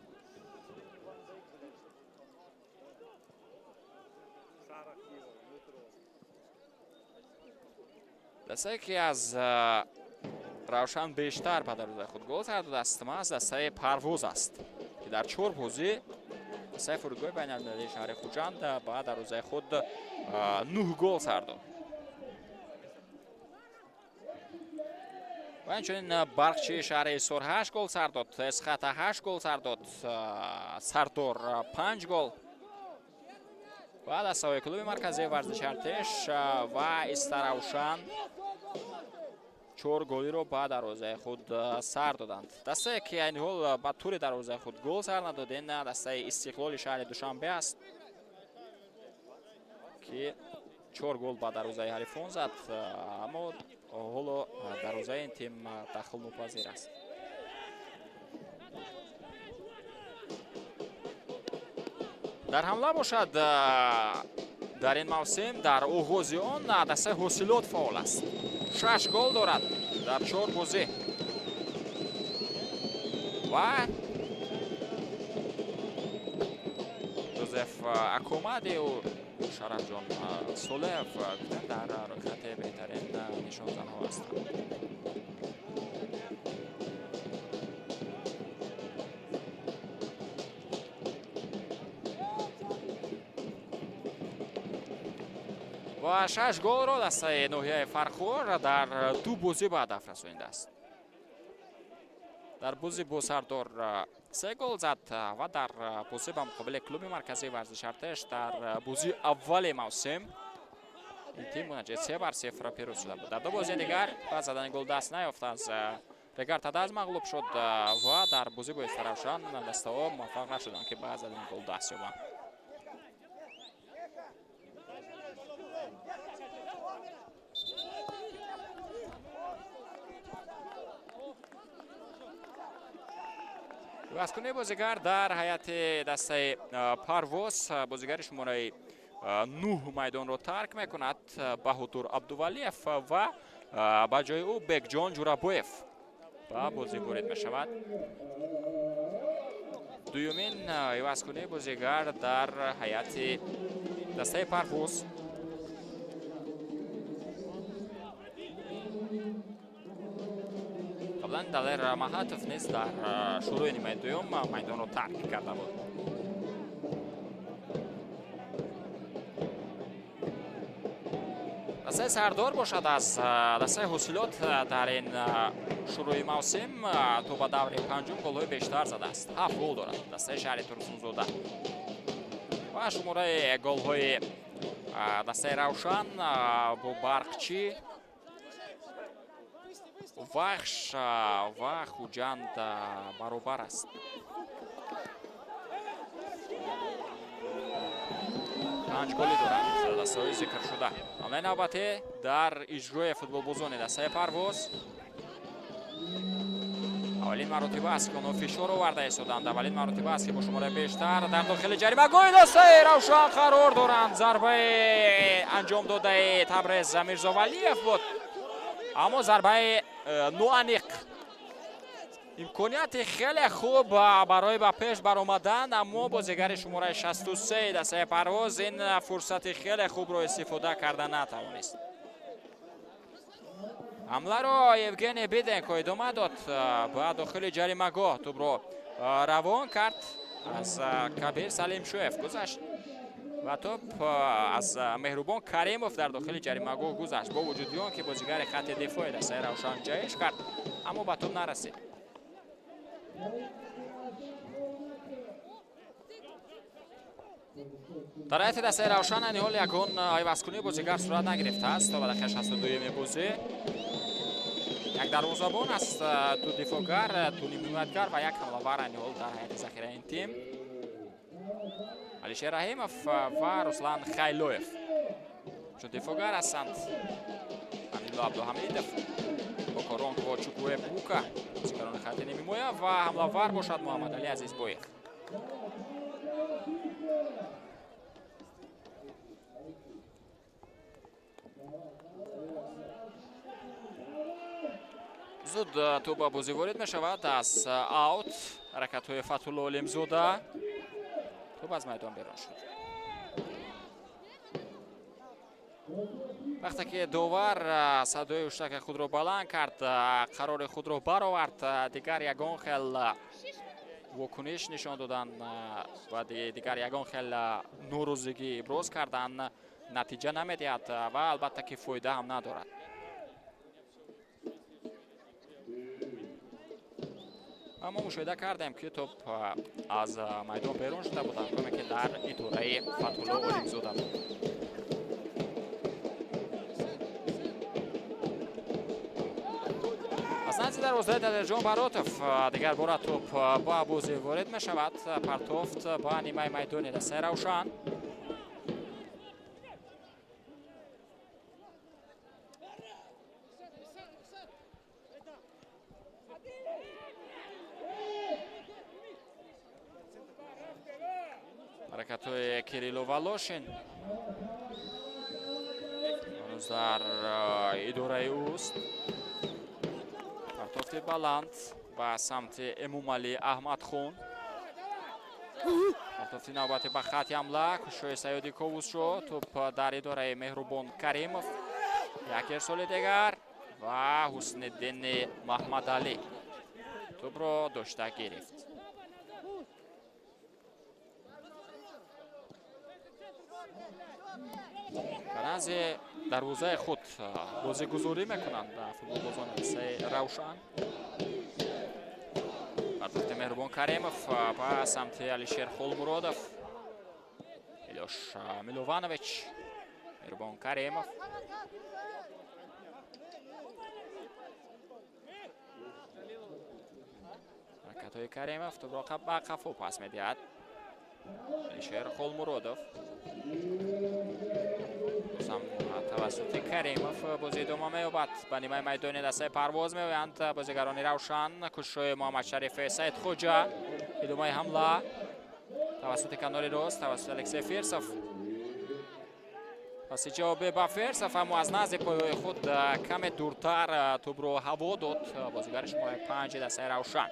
[SPEAKER 1] Дастае, ки аз Равшан бештар ба дарвозаи худ гол сар додааст, маҳз дастаи Парвоз аст, ки дар 4 бозӣ дастаи фурудгоҳи байналмилалии шаҳри Хуҷанд ба дарвозаи худ 9 гол сар дод. Ва инчунин Барқчии шаҳри Ҳисор 8 гол сар дод, Эсхата 8 гол сар дод, Сардор 5 гол. Ва дастаҳои клуби марказии варзиши Артеш ва Истаравшан 4 голиро ба дарвозаи худ сар доданд. Дастае, ки айни ҳол ба тури дарвозаи худ гол сар надод, ин дастаи Истиқлоли шаҳри Душанбе аст, ки 4 гол ба дарвозаи ҳарифон зад, аммо ҳоло дарвозаи ин тим дахлнопазир аст. Дар ҳамла бошад, дар ин мавсим дар оғози он дастаи Ҳосилот фаъол аст. 6 гол дорад дар 4 бозӣ. Ва Жозеф Акомадиу Шарафҷон Солеев гуфтем дар рӯйхати беҳтарин нишонзанҳо ҳастанд. Ва 6 голро дастаи ноҳияи Фархор дар 2 бозӣ ба ҳадаф расонидааст. Дар бозӣ бо Сардор 3 гол зад ва дар бозӣ ба муқобили клуби марказии варзиши Артеш дар бозии аввали мавсим ин тим бо натиҷаи 3-0 пирӯз шуда буд. Дар 2 бозии дигар ба задани гол даст наёфт, аз Регартадаз мағлуб шуд ва дар бозӣ бо Истаравшан дастаҳо муваффақ нашуданд, ки ба задани гол даст ёбанд. Ивазкунии бозигар дар ҳайати дастаи Парвоз, бозигари шумораи 9 майдонро тарк мекунад Баҳодур Абдувалиев ва ба ҷои ӯ Бекҷон Ҷурабоев ба бозӣ ворид мешавад. Дуюмин ивазкунии бозигар дар ҳайати дастаи Парвоз. Қаблан Далер Маҳатов низ дар шурӯи нимаи дуюм майдонро тарк карда буд. Дастаи Сардор бошад аз дастаи Ҳосилот дар ин шурӯи мавсим то ба даври панҷум голҳои бештар задааст. 7 гол дорад дастаи шаҳри Турсунзода. Ва шумораи голҳои дастаи Равшан бо Барқчӣ, Вахш ва Хуҷанд баробар аст. 5 голи доранд дастаҳои зикршуда. Ҳамлаи навбатӣ дар иҷрои футболбозони дастаи Парвоз. Аввалин маротиба аст, ки онҳо фишор оварда истоданд. Аввалин маротиба аст, ки бо шумораи бештар дар дохили ҷаримагоҳи дастаи Равшан қарор доранд. Зарбаи анҷом додаи Табрез Мирзовалиев буд, аммо зарбаи ноаниқ. Имконияти хеле хуб барои ба пеш баромадан, аммо бозигари шумораи 63 дастаи Парвоз ин фурсати хеле хубро истифода карда натавонист. Ҳамларо Евгений Биденко идома дод, ба дохили ҷаримагоҳ тӯбро равон кард, аз Кабир Салимшоев гузашт ва тӯб аз Меҳрубон Каримов дар дохили ҷаримагоҳ гузашт. Бо вуҷуди он ки бозигари хатти дифои дастаи Равшан ҷаҳиш кард, аммо ба тӯб нарасид. Дар ҳайати дастаи Равшан айни ҳол ягон айвазкунии бозигар сурат нагирифтааст. То ба дақиқаи 62-юми бозӣ як дарвозабон аст, ду дифоъгар, ду нимҳимоятгар ва як ҳамлавар айни ҳол дар ҳайати захираи ин тим. Алишер Раҳимов ва Руслан Хайлоев чун дифоъгар ҳастанд. Аминулло Абдуҳамидов, Окоронкво Чукуэбука бозигарони хатти нимҳимоя ва ҳамлавар бошад Муҳаммадалӣ Азизбоев. Зуд тӯб ба бозӣ ворид мешавад аз аут. Ҳаракатҳои Фатҳулло Олимзода, тӯб аз майдон берун шуд. Вақте ки довар садои ҳуштаки худро баланд кард, қарори худро баровард, дигар ягон хел вокуниш нишон додан ва дигар ягон хел норозигӣ иброз кардан натиҷа намедиҳад ва албатта ки фоида ҳам надорад. Аммо мушоҳида кардем, ки тӯб аз майдон берун шуда буд, ҳангоме ки дар идораи Фатҳулло Олимзода буд. Аз назди дарвозаи Далерҷон Баротов дигар бора тӯб ба бозӣ ворид мешавад. Партофт ба нимаи майдони дастаи Равшан. Ҳаракатҳои Кирилло Волошин ҳанӯз дар идораи ӯст. Партофти баланд ба самти Эмомалӣ Аҳмадхон. Партофти навбатӣ ба хатти ҳамла, кӯшишҳои Саёди Ковусшо, тӯб дар идораи Меҳрубон Каримов. Як ирсоли дигар ва Ҳусниddини Маҳмадалӣ тӯбро дошта гирифт. Ба назди дарвозаи худ бозигузорӣ мекунанд футболбозони дастаи Равшан. Партофти Меҳрубон Каримов ба самти Алишер Холмуродов. Илёш Милованович, Меҳрубон Каримов. Ҳаракатҳои Каримов тӯбро ба қафо пас медиҳад. Алишер Холмуродов. Бозам тавассути Каримов бозӣ идома меёбад. Ба нимаи майдони дастаи Парвоз меоянд бозигарони Равшан. Кӯшишҳои Муҳаммадшариф Саидхоҷа. Идомаи ҳамла тавассути канори рост, тавассути Алексей Фирсов. Паси ҷавобе ба Фирсов, аммо аз назди пойҳои худ каме дуртар тӯбро ҳаво дод бозигари шумораи 5 дастаи Равшан.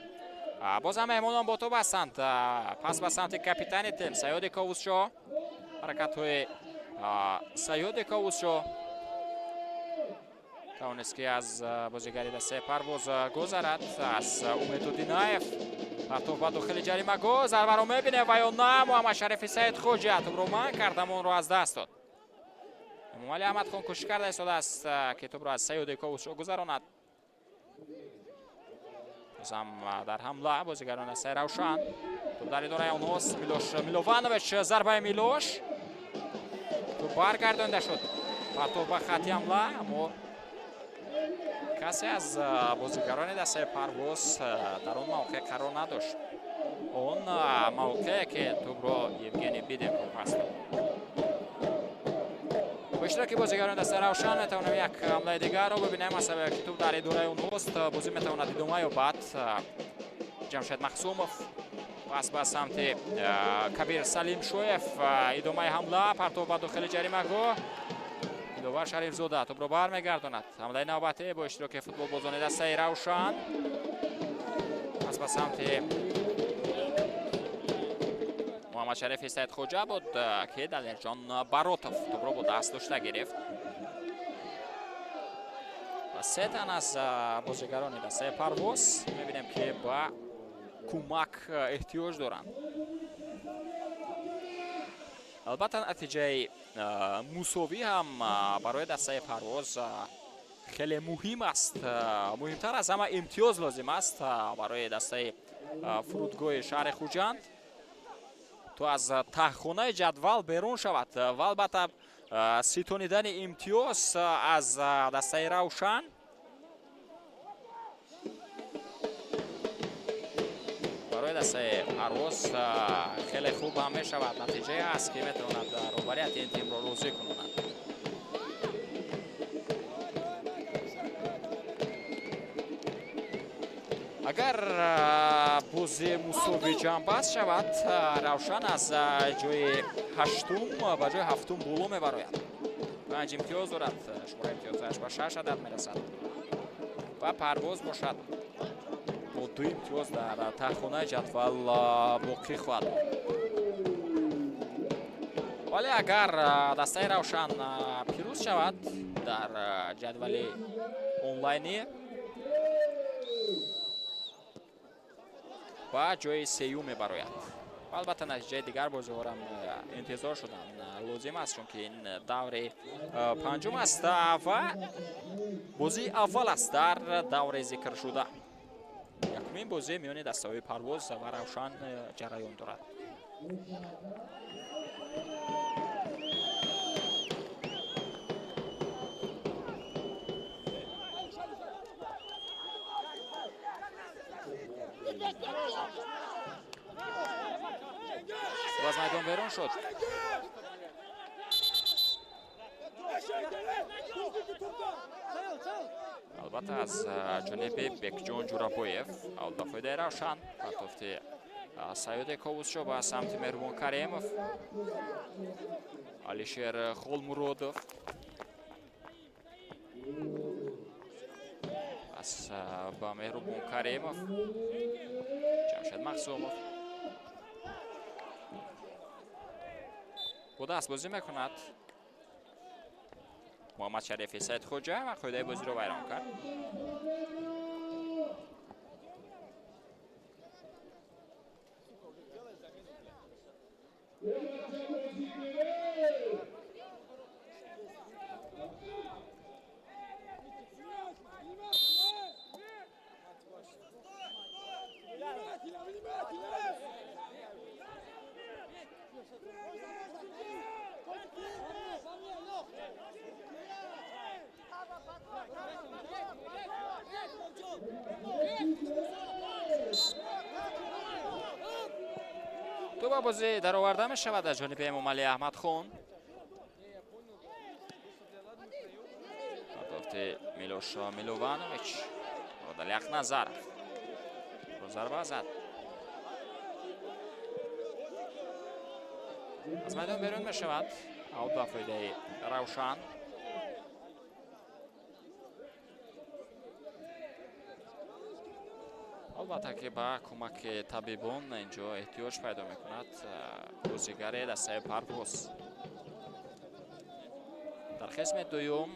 [SPEAKER 1] Бозам меҳмонон бо тӯб ҳастанд. Пас ба самти капитани тим Саёди Ковусшо. Ҳаракатҳои Саёди Ковусшо тавонист, ки аз бозигари дастаи Парвоз гузарад. Аз Умеду Динаев партов ба дохили ҷаримагоҳ, зарбаро мебинем ва ё на. Муҳаммадшарифи Саидхоҷа тӯбро манъ кард, аммо онро аз даст дод. Эмомалӣ Аҳмадхон кӯшиш карда истодааст, ки тӯбро аз Саёди Ковусшо гузаронад. Бозам дар ҳамла бозигарони дастаи Равшан. Тӯб дар идораи онҳост. Милош Милованович, зарбаи Милош. Тӯб баргардонида шуд. Партов ба хатти ҳамла, аммо касе аз бозигарони дастаи Парвоз дар он мавқеъ қарор надошт. Он мавқее ки тӯбро Евгений Биденко пас дод. Иштироки бозигарони дастаи Равшан метавонем як ҳамлаи дигарро бибинем. Аз сабаби ки тӯб дар идораи онҳост, бозӣ метавонад идома ёбад. Ҷамшед Махсумов пас ба самти Кабир Салимшоев, идомаи ҳамла, партов ба дохили ҷаримагоҳ. Диловар Шарифзода тӯбро бармегардонад. Ҳамлаи навбатӣ бо иштироки футболбозони дастаи Равшан. Пас ба самти Муҳаммадшарифи Саидхоҷа буд, ки Далерҷон Баротов тӯбро бо даст дошта гирифт. Ва се тан аз бозигарони дастаи Парвоз мебинем, ки ба кӯмак эҳтиёҷ доранд. Албатта, натиҷаи мусовӣ ҳам барои дастаи Парвоз хеле муҳим аст. Муҳимтар аз ҳама имтиёз лозим аст барои дастаи фурудгоҳи шаҳри Хуҷанд, то аз таҳхонаи ҷадвал берун шавад. Ва албатта, ситонидани имтиёз аз дастаи Равшан барои дастаи Парвоз хеле хуб ҳам мешавад. Натиҷае аст, ки метавонад роҳбарияти ин тимро розӣ кунонад. Агар бозии мусовӣ ҷамъбаст шавад, Равшан аз ҷои ҳаштум ба ҷои ҳафтум боло мебарояд. 5 имтиёз дорад, шумораи имтиёзаш ба 6 адад мерасад ва Парвоз бошад бо 2 имтиёз дар таҳхонаи ҷадвал боқӣ хоҳад монд. Вале агар дастаи Равшан пирӯз шавад дар ҷадвали онлайнӣ, ба ҷои сеюм мебарояд. Албатта, натиҷаи дигар бозиҳорам интизор шудан лозим аст, чунки ин даври панҷум аст ва бозии аввал аст дар даври зикршуда. Якумин бозӣ миёни дастаҳои Парвоз ва Равшан ҷараён дорад. Аз майдон берун шуд. Албатта, аз ҷониби Бекҷон Ҷурабоев аут ба фоидаи Равшан. Партофти Саёде Ковусшо ба самти Меҳрубон Каримов. Алишер Холмуродов пас ба Меҳрубон Каримов. Ҷамшед Махсумов бо даст бозӣ мекунад. Муҳаммадшарифи Саидхоҷа ва қоидаи бозиро вайрон кард. Тӯба бозӣ дароварда мешавад аз ҷониби Эмомалӣ Аҳмадхон. Партофти Милош Милованович. Муродалӣ Ақназаров зарба зад. Аз майдон берун мешавад. Аут ба фоидаи Равшан. Албатта, ки ба кӯмаки табибон инҷо эҳтиёҷ пайдо мекунад бозигари дастаи Парвоз. Дар қисми дуюм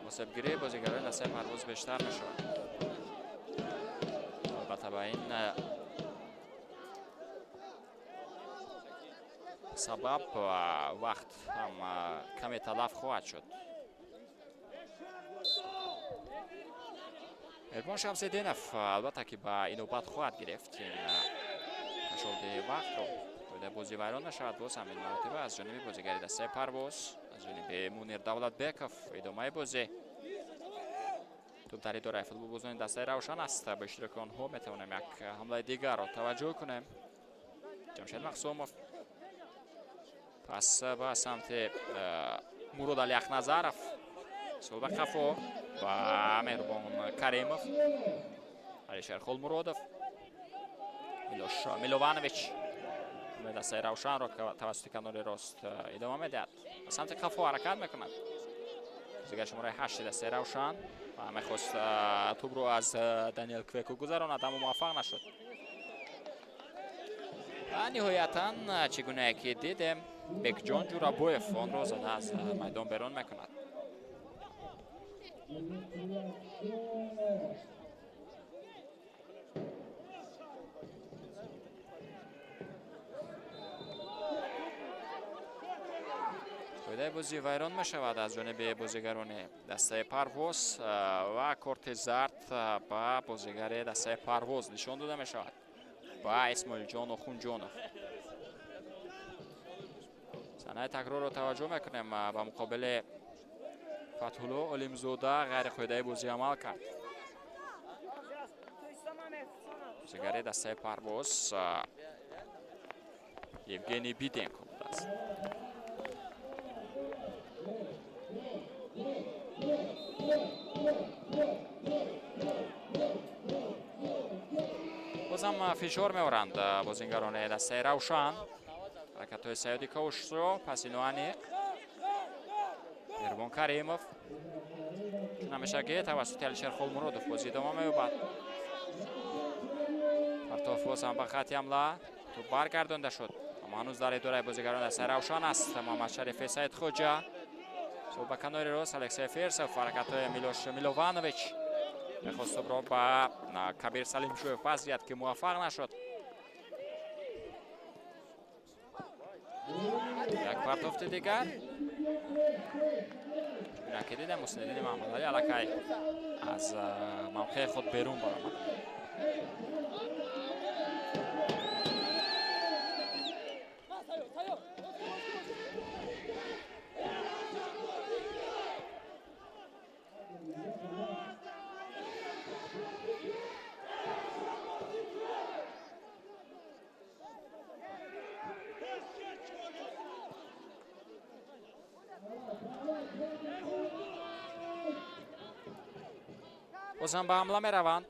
[SPEAKER 1] осебгирии бозигарони дастаи Парвоз бештар мешавад. Албатта, ба ин сабаб вақт ҳам каме талаф хоҳад шуд. Меҳрубон Шамсиддинов албатта, ки ба инобат хоҳад гирифт ин кашолди вақтро. Қоидаи бозӣ вайрон нашавад. Боз ҳамин маротиба аз ҷониби бозигари дастаи Парвоз, аз ҷониби Мунир Давлатбеков идомаи бозӣ. Тӯб дар идораи футболбозони дастаи Равшан аст. Ба иштироки онҳо метавонем як ҳамлаи дигарро таваҷҷӯҳ кунем. Ҷамшед Махсумов. Пас ба самти Муродали Ахназаров, сол ба қафо ба Меҳрубон Каримов, Алишер Холмуродов, Милош Милованович дастаи Равшанро тавассути канори рост идома медиҳад, ба самти қафо ҳаракат мекунад. Бозигар шумораи ҳашти дастаи Равшан ва мехост тӯбро аз Даниел Квеку гузаронад, аммо муваффақ нашуд. Ва ниҳоятан, чӣ гунае ки дидем, Бекҷон Ҷурабоев онро зада аз майдон берун мекунад. Қоидаи бозӣ вайрон мешавад аз ҷониби бозигарони дастаи Парвоз ва корти зард ба бозигари дастаи Парвоз нишон дода мешавад, ба Исмоилҷон Охунҷонов. Санаи такрорро таваҷҷӯҳ мекунем. Ба муқобили Фатҳулло Олимзода ғайриқоидаи бозӣ амал кард бозигари дастаи Парвоз, Евгений Биденко будааст. Бозам фишор меоранд бозингарони дастаи Равшан. Ҳаракатҳои Саёди Ковушро, паси ноаниқ, Меҳрубон Каримов. Чун ҳамешагӣ тавассути Алишер Холмуродов бозӣ идома меёбад. Партоф боз ҳам ба хатти ҳамла, тӯб баргардонда шуд, аммо ҳанӯз дар идораи бозигарон дастаи Равшан аст. Муҳаммадшариф Саидхоҷа, тӯб ба канори рост, Алексей Фирсов. Ҳаракатҳои Милош Милованович, мехост тӯбро ба Кабир Салимшоев пас диҳад, ки муваффақ нашуд. Як партофти дигар. Чунаки дидем, Муслимиддини Маҳмадалӣ аллакай аз мавқеи худ берун баромад. Бозам ба ҳамла мераванд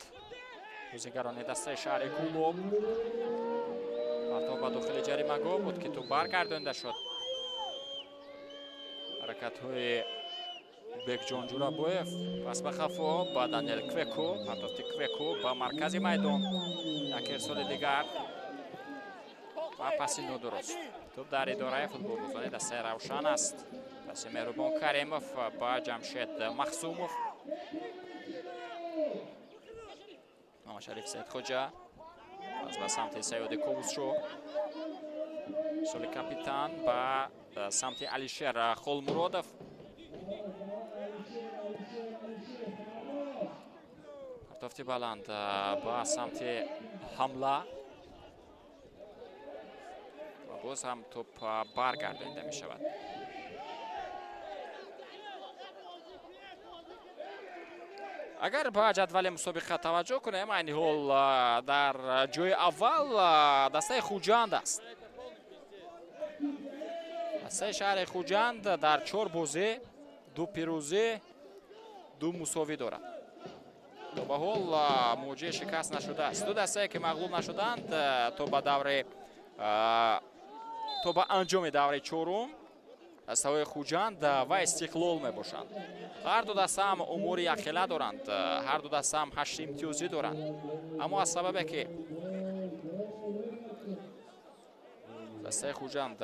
[SPEAKER 1] бозигарони дастаи шаҳри Кӯлоб. Партов ба дохили ҷаримагоҳ буд, ки тӯб баргардонда шуд. Ҳаракатҳои Бекҷон Ҷурабоев, пас ба хафо ба Даниел Квеку, партофти Квеку ба маркази майдон, як ирсоли дигар ва паси нодуруст. Тӯб дар идораи футболбозони дастаи Равшан аст. Паси Меҳрубон Каримов ба Ҷамшед Махсумов, Муҳаммадшариф Саидхоҷа, пас ба самти Саёди Ковусшо, соли капитан ба самти Алишер Холмуродов. Партофти баланд ба самти ҳамла ва боз ҳам тӯб баргардонида мешавад. Агар ба ҷадвали мусобиқа таваҷҷӯҳ кунем, айни ҳол дар ҷои аввал дастаи Хуҷанд аст. Дастаи шаҳри Хуҷанд дар чор бозӣ ду пирӯзӣ, ду мусовӣ дорад. То ба ҳол муҷиҳ шикаст нашудааст. Ду дастае ки мағлуб нашуданд то ба анҷоми давраи чорум дастаҳои Хуҷанд ва Истиқлол мебошанд. Ҳар ду даста ҳам умури якхела доранд, ҳар ду даста ҳам ҳашт имтиёзӣ доранд, аммо аз сабабе ки дастаи Хуҷанд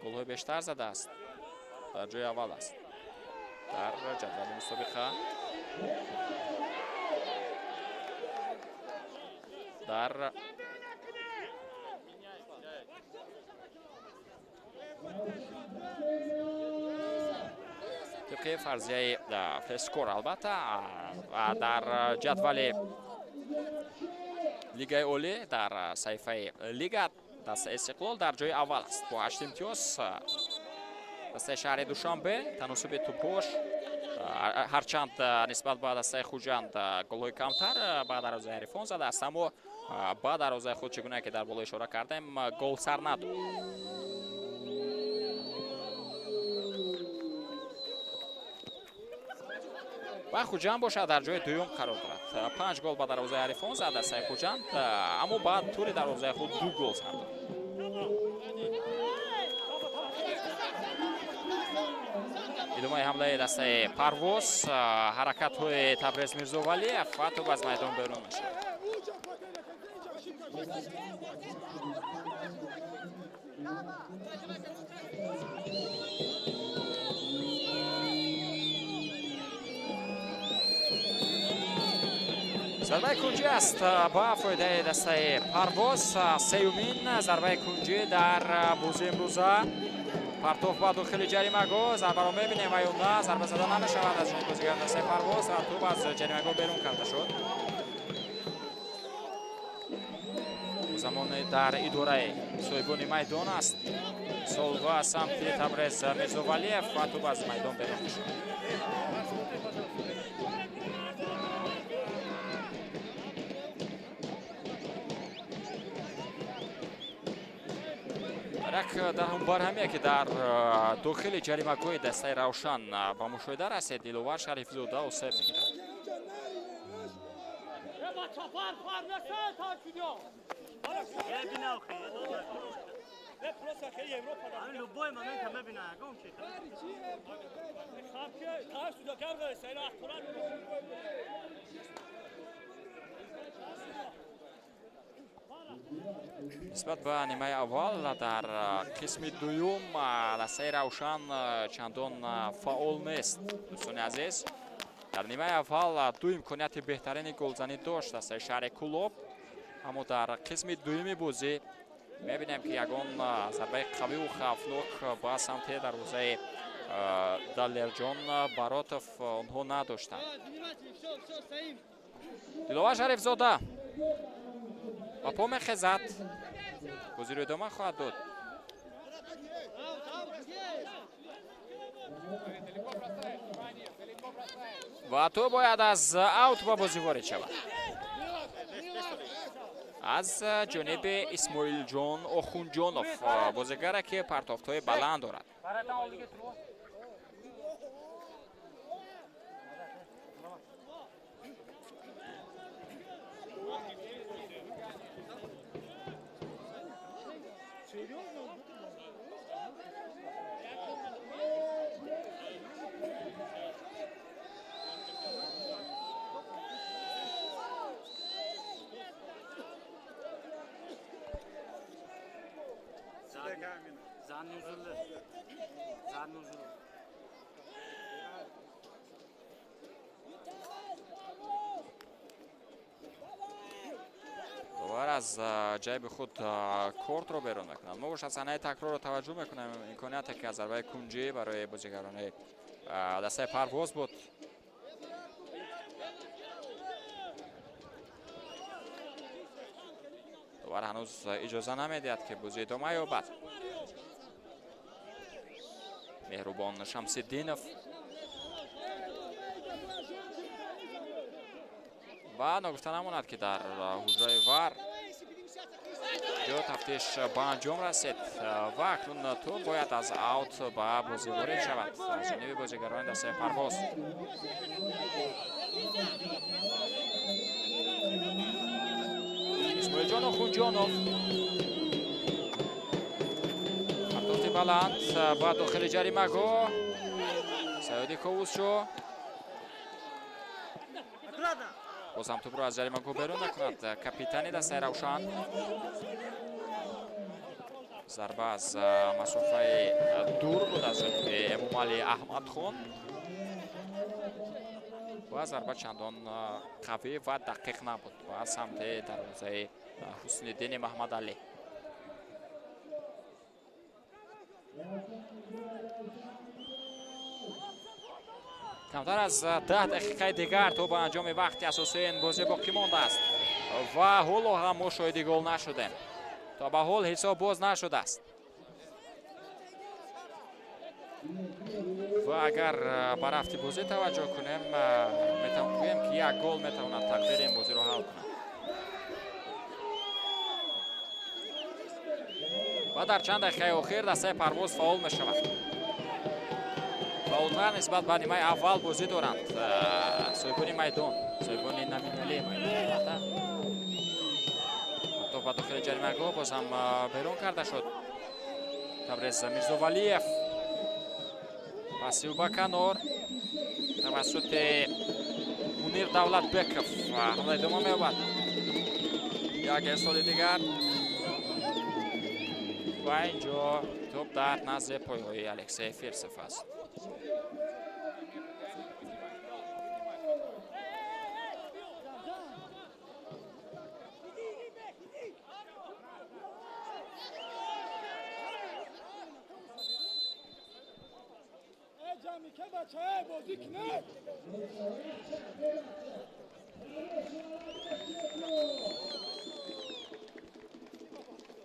[SPEAKER 1] голҳои бештар задааст, дар ҷои аввал аст дар ҷадвали мусобиқа. Дар тибқи фарзияи Флешскор, албатта, ва дар ҷадвали Лигаи Олӣ дар саҳифаи лига дастаи Истиқлол дар ҷои аввал аст бо ҳашт имтиёз. Дастаи шаҳри Душанбе таносуби тӯбҳош ҳарчанд нисбат ба дастаи Хуҷанд голҳои камтар ба дарвозаи ҳарифон задааст, аммо ба дарвозаи худ, чӣ гуна ки дар боло ишора кардем, гол сар надод. Ва Хуҷанд бошад дар ҷои дуюм қарор дорад. 5 гол ба дарвозаи ҳарифон зад дастаи Хуҷанд, аммо ба тури дарвозаи худ 2 гол сар дод. Идомаи ҳамлаи дастаи Парвоз, ҳаракатҳои Табрез Мирзовалиев ва тӯб аз майдон берун мешавад. Зарбаи кунҷӣ аст ба фоидаи дастаи Парвоз. Сеюмин зарбаи кунҷӣ дар бозии имрӯза. Партоф ба дохили ҷаримагоҳ, зарбаро мебинем ва ё на, зарба зада намешавад аз ҷониби бозигари дастаи Парвоз ва тӯб аз ҷаримагоҳ берун карда шуд. Замоне дар идораи соҳибони майдон аст. Сол ба самти Табрез Мирзовалиев ва тӯб аз майдон берун мешавад. Як барҳамие ки дар дохили ҷаримагоҳи дастаи Равшан ба мушоҳида расид, Диловар Шарифзода осеб мегирад. Нисбат ба нимаи аввал дар қисми дуюм дастаи Равшан чандон фаъол нест. Дӯстони азиз, дар нимаи аввал ду имконияти беҳтарини голзанӣ дошт дастаи шаҳри Кӯлоб, аммо дар қисми дуюми бозӣ мебинем ки ягон зарбаи қавиву хавфнок ба самти дарвозаи Далерҷон Баротов онҳо надоштанд. Диловар Шарифзода ба по мехезад, бозиро идома хоҳад дод. Ва ту бояд аз аут ба бозӣ ворид шавад. Аз ҷониби Исмоилҷон Охунҷонов, бозигаре ки партофтҳои баланд дорад. Довар аз ҷайби худ кортро берун мекунад. Мо бошад саҳнаи такрорро таваҷҷӯҳ мекунем. Имконияте ки аз зарбаи кунҷӣ барои бозигарони дастаи Парвоз буд. Довар ҳанӯз иҷоза намедиҳад ки бозӣ идома ёбад. Меҳрубон Шамсиддинов ва ногуфта намонад ки дар ҳуҷраи вар ҷо тафтиш ба анҷом расид ва акнун тӯб бояд аз аут ба бозӣ ворид шавад аз ҷониби бозигарони дастаи Парвоз. Исмоилҷон Охунҷонов, партофти баланд ба дохили ҷаримагоҳ, Саёди Ковусшо боз ҳам тӯбро аз ҷаримагоҳ берун мекунад капитани дастаи Равшан. Зарба аз масофаи дур буд аз ҷониби Эмомалӣ Аҳмадхон ва зарба чандон қавӣ ва дақиқ набуд ба самти дарвозаи Ҳусниддини Маҳмадалӣ. Камтар аз 10 дақиқаи дигар то ба анҷоми вақти асосии ин бозӣ боқӣ мондааст ва ҳоло ҳам мо шоҳиди гол нашудем. То ба ҳол ҳисоб боз нашудааст. Ва агар ба рафти бозӣ таваҷҷӯҳ кунем, метавонем гӯем ки як гол метавонад тақдири ин бозиро ҳал кунад. Ва дар чанд дақиқаи охир дастаи Парвоз фаъол мешавад. Фаъолтар нисбат ба нимаи аввал бозӣ доранд соҳибони майдон, соҳибони номиналии майдон. Албатта, топ ба дохили ҷаримагоҳ боз ҳам берун карда шуд. Табрез Мирзовалиев, паси ӯ ба канор тавассути Мунир Давлатбеков. Ҳамла идома меёбад. Як ирсоли дигар ва инҷо топ дар назди пойҳои Алексей Фирсов аст.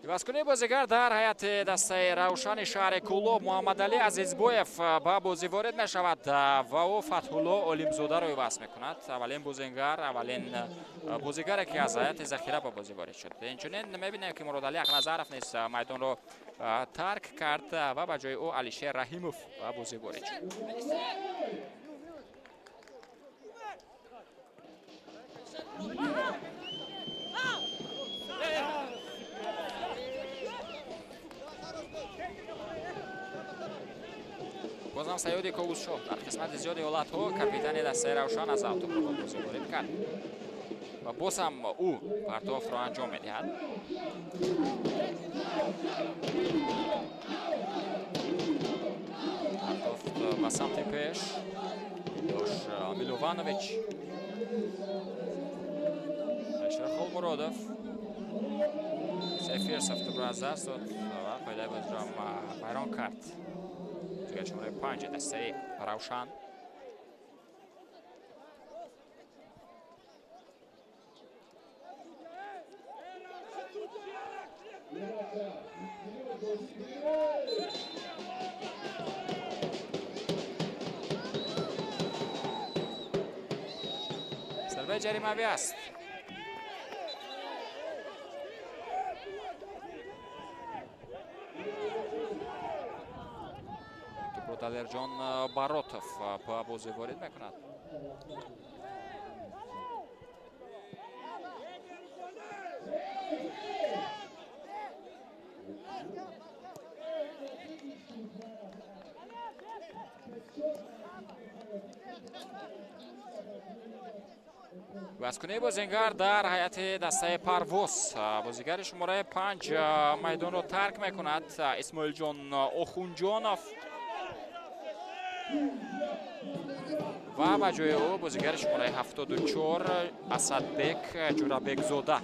[SPEAKER 1] Ивазкунии бозигар дар ҳайати дастаи Равшани шаҳри Кӯлоб. Муҳаммадалӣ Азизбоев ба бозӣ ворид мешавад ва ӯ Фатҳулло Олимзодаро иваз мекунад. Аввалин бозингар, аввалин бозигаре ки аз ҳайати захира ба бозӣ ворид шуд. Инчунин мебинем, ки Муродалӣ Ақназаров низ майдонро тарк кард ва ба ҷои ӯ Алишер Раҳимов ба бозӣ ворид шуд. Бозам Саёди Ковусшоҳ дар қисмати зиёди ҳолатҳо капитани дастаи Равшан аз автопро ба бозӣ ворид кард ва боз ҳам ӯ партофтро анҷом медиҳад. Партофт ба самти пеш, Милош Милованович, Алишер Холмуродов, Сефирсов тӯбро аз даст дод ва қоидаи бозиро вайрон кард. Шумораи 5 дастаи Равшан. Зарбаи ҷаримавӣ аст. Далерҷон Баротов ба бозӣ ворид мекунад. Вазкунии бозингар дар ҳайати дастаи Парвоз. Бозигари шумораи 5 майдонро тарк мекунад. Исмоилҷон Охунҷонов ва ба ҷои ӯ бозигари шумораи 74 Асадбек Ҷурабекзода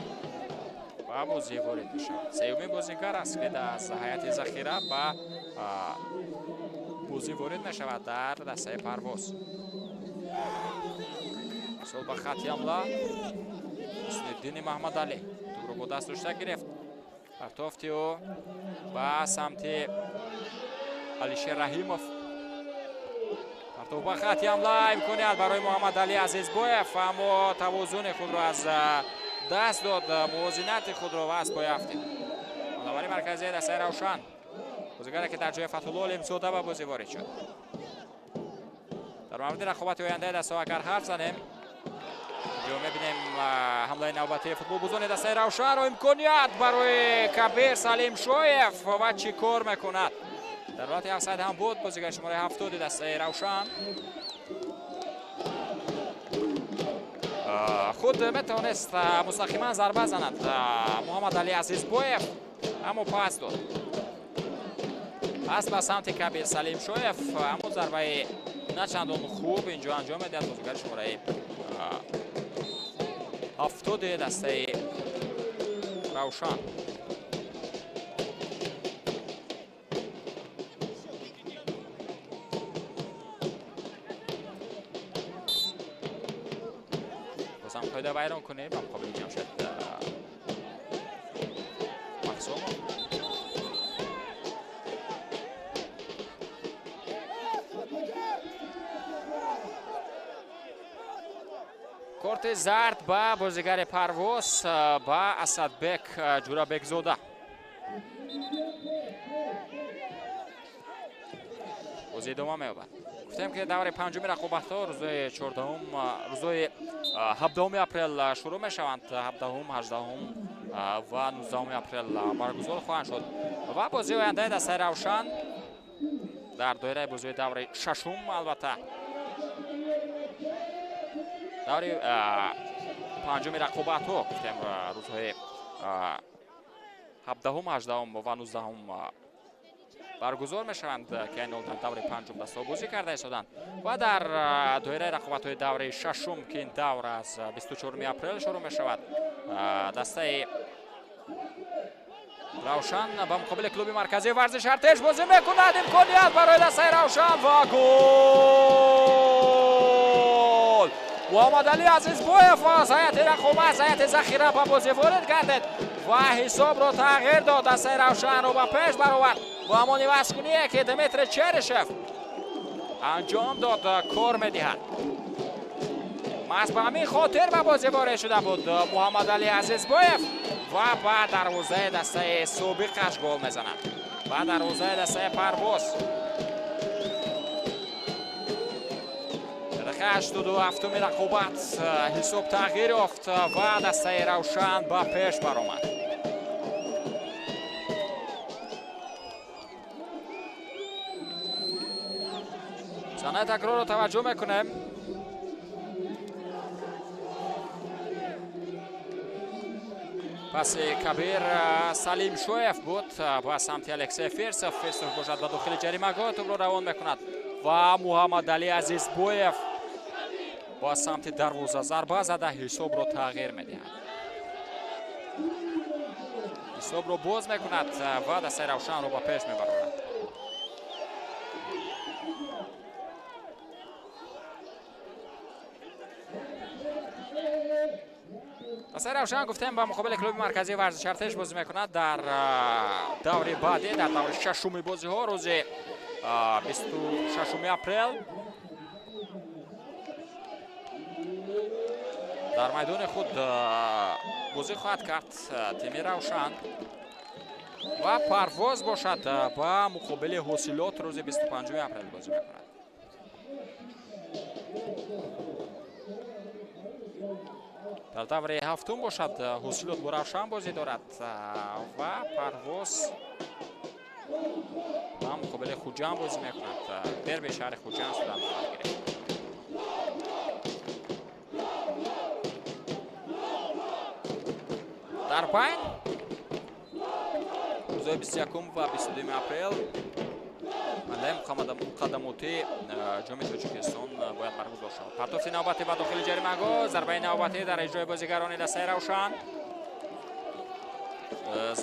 [SPEAKER 1] ба бозӣ ворид мешавад. Сеюмин бозингар аст, ки аз ҳайати захира ба бозӣ ворид мешавад дар дастаи Парвоз. Сол ба хати ҳамла, Ҳусниддини Маҳмадалӣ тӯбро бо даст дошта гирифт. Партофти ӯ ба самти Алишер Раҳимов. Партоф ба хати ҳамла, имконият барои Муҳаммадалӣ Азизбоев, аммо тавозуни худро аз даст дод, мувозинати худро ва аз пой афтид. Ҳамлавари марказии дастаи Равшан, бозигаре ки дар ҷои Фатҳулло Олимзода ба бозӣ ворид шуд. Дар мавриди рақобати ояндаи дастаҳо агар ҳарф занем, инҷо мебинем ҳамлаи навбатии футболбозони дастаи Равшанро. Имконият барои Кабир Салимшоев ва чӣ кор мекунад? Дар ҳолати офсайд ҳам буд бозигари шумораи 70 дастаи Равшан. Худ метавонист мустақиман зарба занад Муҳаммадалӣ Азизбоев, аммо пас дод. Пас ба самти Кабир Салимшоев, аммо зарбаи на чандон хуб инҷо анҷом медиҳад бозигари шумораи 70 дастаи Равшан. Бозам қоида вайрон кунем ба муқобили Ҷамшед Махсумов. Корти зард ба бозигари Парвоз, ба Асадбек Ҷурабекзода. Бозӣ идома меёбад. Гуфтем, ки даври панҷуми рақобатҳо рӯзои 14-ум, рӯзои 17 апрел шурӯъ мешаванд. 17-ум, 18-ум ва 19 апрел баргузор хоҳанд шуд. Ва бозии ояндаи дастаи Равшан дар доираи бозиҳои даври шашум, албатта даври панҷуми рақобатҳо гуфтем, рӯзҳои 17-ум, 18-ум ва 19-ум баргузор мешаванд, ки айни ҳол дар даври панҷум дастаҳо бозӣ карда истоданд. Ва дар доираи рақобатҳои даври шашум, ки ин давр аз 24 апрел шурӯъ мешавад, дастаи Равшан ба муқобили клуби марказии варзиши Артеш бозӣ мекунад. Имконият барои дастаи Равшан ва гол! Муҳаммадалӣ Азизбоев аз ҳайати рақобат, аз ҳайати захира ба бозӣ ворид гардид ва ҳисобро тағйир дод. Дастаи Равшанро ба пеш баровард ва ҳамон ивазкуние, ки Дмитрий Черышев анҷом дод, кор медиҳад. Маҳз ба ҳамин хотир ба бозӣ ворид шуда буд Муҳаммадалӣ Азизбоев ва ба дарвозаи дастаи собиқаш гол мезанад, ба дарвозаи дастаи Парвоз. Дақиқаи 87-уми рақобат ҳисоб тағйир ёфт ва дастаи Равшан ба пеш баромад. Санаи такрорро таваҷҷӯҳ мекунем. Паси Кабир Салимшоев буд ба самти Алексей Фирсов. Фирсов бошад, ба дохили ҷаримагоҳ тӯбро равон мекунад ва Муҳаммадалӣ Азизбоев ба самти дарвоза зарба зада ҳисобро тағйир медиҳад. Ҳисобро боз мекунад ва дастаи Равшанро ба пеш мебарорад. Дастаи Равшан, гуфтем, ба муқобили клуби марказии варзиши Артеш бозӣ мекунад дар даври баъдӣ, дар даври шашуми бозиҳо, рӯзи 26 апрел дар майдони худ бозӣ хоҳад кард тими Равшан. Ва Парвоз бошад, ба муқобили Ҳосилот рӯзи 25 апрел бозӣ мекунад. Дар даври ҳафтум бошад, Ҳосилот бо Равшан бозӣ дорад ва Парвоз ба муқобили Хуҷанд бозӣ мекунад. Дерби шаҳри Хуҷанд сурат хоҳад гирифт. Дар байн рӯзҳои 21 ва 22 апрел марҳилаи муқаддамотии Ҷоми Тоҷикистон бояд баргузор шавад. Партофти навбатӣ ба дохили ҷаримагоҳ, зарбаи навбатӣ дар иҷрои бозигарони дастаи Равшан.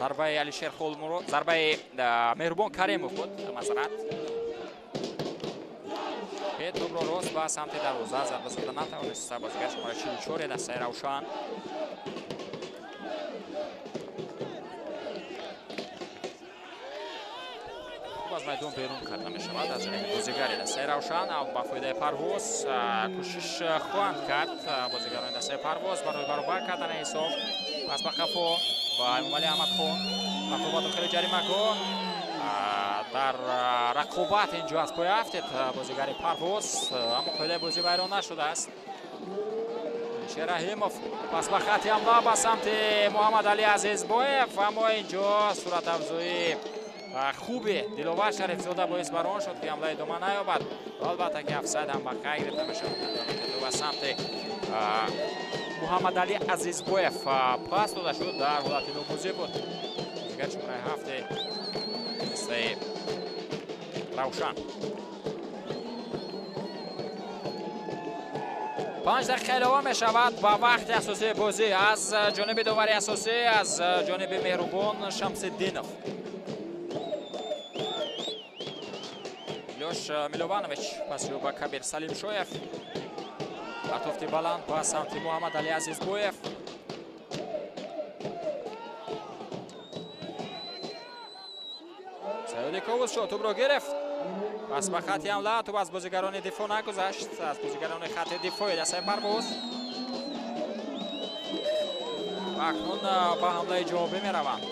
[SPEAKER 1] Зарбаи Алишер Холмурод, зарбаи Меҳрубон Каримов буд, масарат. Ки тӯбро рост ба самти дарвоза зарба зада натавонист бозигар шумораи 44 дастаи Равшан. Аз майдон берун карда мешавад аз ҷониби бозигари дастаи Равшан. Ба фоидаи Парвоз кӯшиш хоҳанд кард бозигарони дастаи Парвоз барои баробар кардани ҳисоб. Пас ба қафо ба Эмомалӣ Аҳмадхон, партов ба дохили ҷаримагоҳ. Дар рақобат инҷо аз пой афтид бозигари Парвоз, аммо қоидаи бозӣ вайрон нашудааст. Шерраҳимов пас ба хати ҳамла ба самти Муҳаммадалӣ Азизбоев, аммо инҷо суратафзоии хуби Диловар Шарифзода боис бар он шуд, ки ҳамла идома наёбад. Албатта ки офсайд ҳам ба қайд гирифта мешавад. Ба самти Муҳаммадалӣ Азизбоев пас дода шуд, дар ҳолати нобозӣ буд бозигар шумораи 7 дастаи Равшан. 5 дақиқа илова мешавад ба вақти асосии бозӣ аз ҷониби довари асосӣ, аз ҷониби Меҳрубон Шамсиддинов. Лёш Милованович паси ба Кабир Салимшоев. Партофти баланд ба самти Муҳаммадалӣ Азизбоев. Саёди Ковус шуд, тӯбро гирифт. Пас ба хати ҳамла, тӯб аз бозигарони дифоъ нагузашт, аз бозигарони хати дифои дастаи Парвоз. Акнун ба ҳамлаи ҷавобӣ мераванд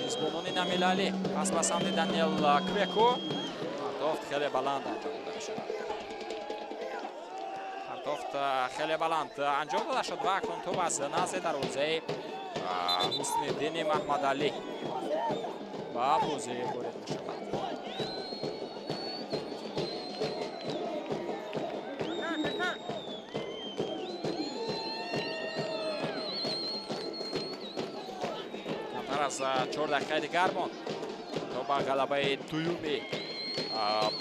[SPEAKER 1] мизбонони намилалӣ. Пас ба самти Даниел Квеко. Партофт хеле баланд анҷом дода мешавад. Партофт хеле баланд анҷом дода шуд ва акнун тӯб аз назди дарвозаи Ҳусниддини Маҳмадалӣ ба бозӣ ворид мешавад. Камтар аз 4 дақиқаи дигар монд то ба ғалабаи дуюми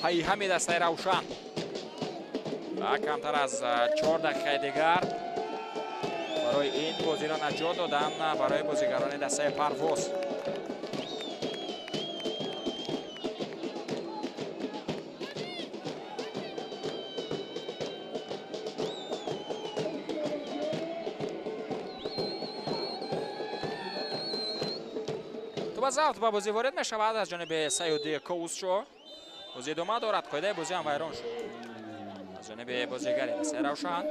[SPEAKER 1] пайҳами дастаи Равшан ва камтар аз 4 дақиқаи дигар барои ин бозиро наҷот додан барои бозигарони дастаи Парвоз. Тӯб аз авт ба бозӣ ворид мешавад аз ҷониби Саёди Ковусшо. Бозӣ идома дорад, қоидаи бозӣ ҳам вайрон шуд аз ҷониби бозигари дастаи Равшан.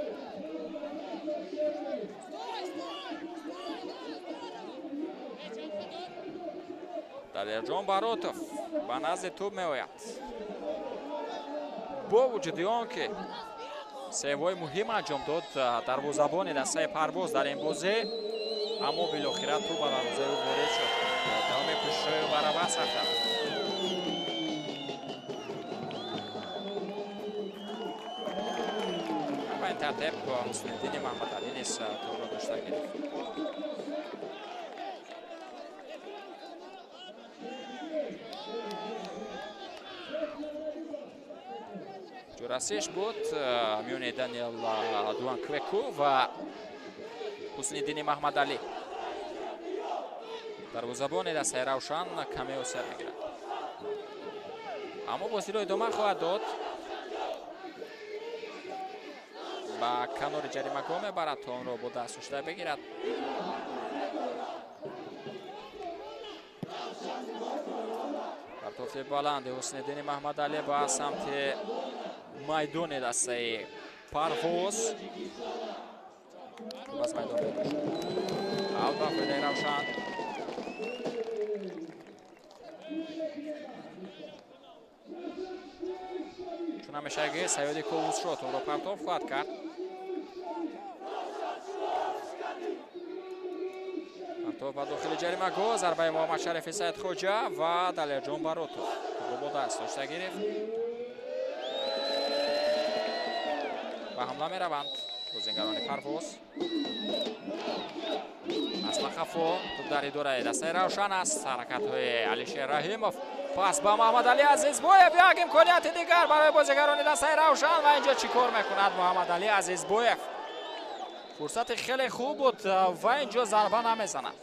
[SPEAKER 1] Далерҷон Баротов ба назди тӯб меояд. Бо вуҷуди он ки севҳои муҳим анҷом дод дарвозабони дастаи Парвоз дар ин бозӣ, аммо билохира тӯб ба дарвозаи ӯ ворид шуд. Давоми кӯшишҳои ӯ барабар сар кард. Ба ин тартиб Ҳусниддини Маҳмадалӣ низ тӯбро дошта гирифт. Ҷурасиш буд миёни Даниел Дуанквеку ва Ҳусниддини Маҳмадалӣ. Дарвозабони дастаи Равшан каме осеб мегирад, аммо бозиро идома хоҳад дод. Ба канори ҷаримагоҳ мебарад то онро бо даст дошта бигирад. Партофти баланди Ҳусниддини Маҳмадалӣ ба самти майдони дастаи Парвоз. Тӯб аз майдон берун шуд. Аут ба фоидаи Равшан. Чун ҳамешагӣ Саёди Ковусшо тӯбро партоф хоҳад кард. Партоф ба дохили ҷаримагоҳ, зарбаи Муҳаммадшарифи Саидхоҷа ва Далерҷон Баротов тӯбро бо даст дошта гирифт. Ба ҳамла мераванд бозигарони Парвоз. Аз хафо тӯб дар идораи дастаи Равшан аст. Ҳаракатҳои Алишер Раҳимов пас ба Муҳаммадалӣ Азизбоев. Як имконияти дигар барои бозигарони дастаи Равшан ва инҷо чӣ кор мекунад Муҳаммадалӣ Азизбоев? Фурсати хеле хуб буд ва инҷо зарба намезанад.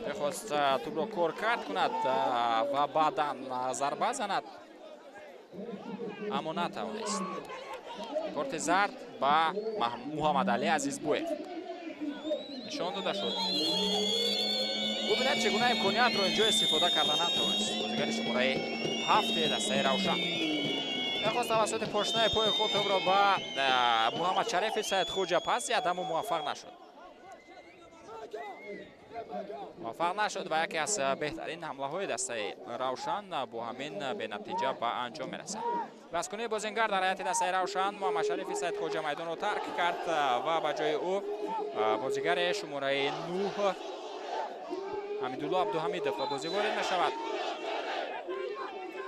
[SPEAKER 1] Мехост тӯбро коркард кунад ва баъдан зарба занад, аммо натавонист. Корти зард ба Муҳаммадалӣ Азизбоев нишон дода шуд. Бубинед чӣ гуна имкониятро инҷо истифода карда натавонист бозигари шумораи 7 дастаи Равшан. Мехост тавассути пошнаи пои худ тӯбро ба Муҳаммадшарифи Саидхоҷа пас диҳад, аммо муваффақ нашуд. Муваффақ нашуд ва яке аз беҳтарин ҳамлаҳои дастаи Равшан бо ҳамин бенатиҷа ба анҷом мерасад. Вазкунии бозингар дар ҳайати дастаи Равшан Муҳаммадшарифи Саидхоҷа майдонро тарк кард ва ба ҷои ӯ бозигари шумораи 9 Ҳамидулло Абдуҳамидов ба бозӣ ворид мешавад.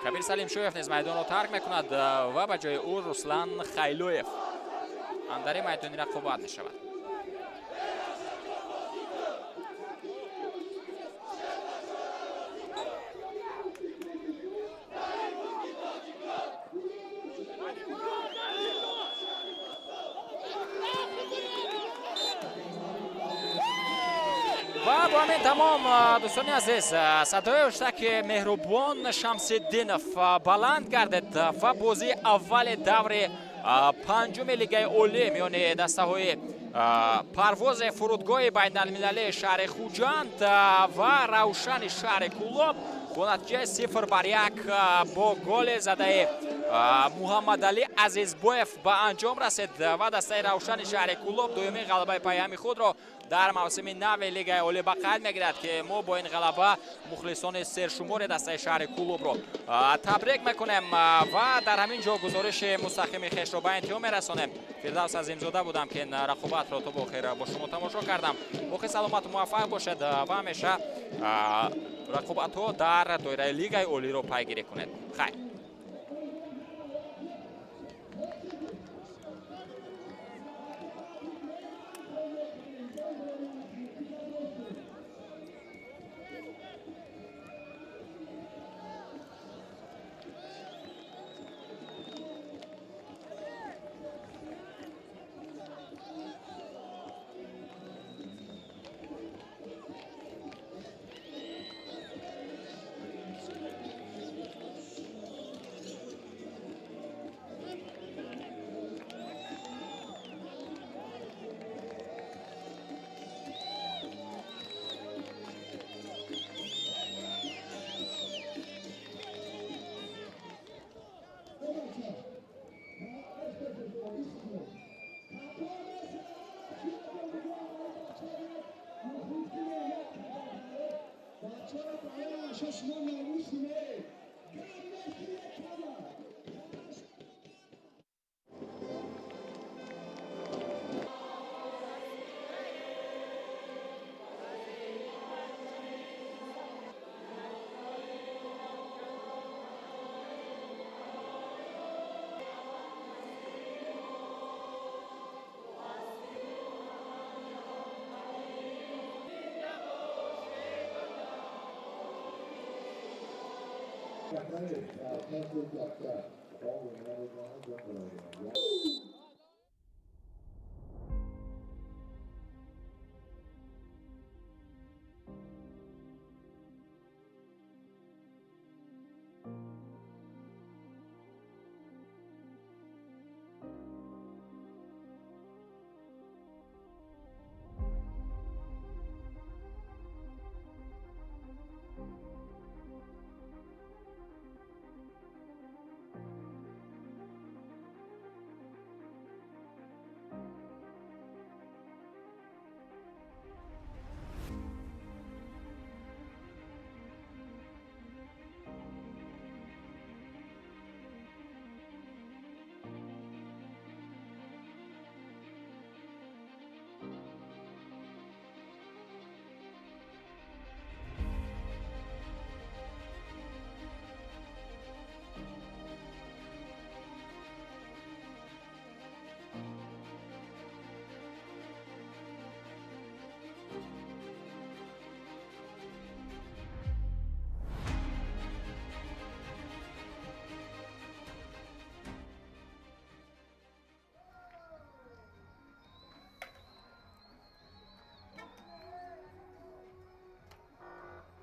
[SPEAKER 1] Кабир Салимшоев низ майдонро тарк мекунад ва ба ҷои ӯ Руслан Хайлоев андари майдони рақобат мешавад. Ва бо ҳамин тамом, дӯстони азиз, садои ҳуштаки Меҳрубон Шамсиддинов баланд гардид ва бозии аввали даври панҷуми Лигаи Олӣ миёни дастаҳои Парвози фурудгоҳи байналмилалии шаҳри Хуҷанд ва Равшани шаҳри Кӯлоб бо натиҷаи 0-1 бо голи задаи Муҳаммадалӣ Азизбоев ба анҷом расид ва дастаи Равшани шаҳри Кӯлоб дуюмин ғалабаи пайҳами худро дар мавсими нави Лигаи Олӣ ба қайд мегирад, ки мо бо ин ғалаба мухлисони сершумори дастаи шаҳри Кӯлобро табрик мекунем ва дар ҳамин ҷо гузориши мустақими хешро ба интиҳо мерасонем. Фирдавс Азимзода будам, ки ин рақобатро то ба охир бо шумо тамошо кардам. Боқӣ саломату муваффақ бошед ва ҳамеша рақобатҳо дар доираи Лигаи Олиро пайгирӣ кунед. Хайр.
[SPEAKER 3] Yeah.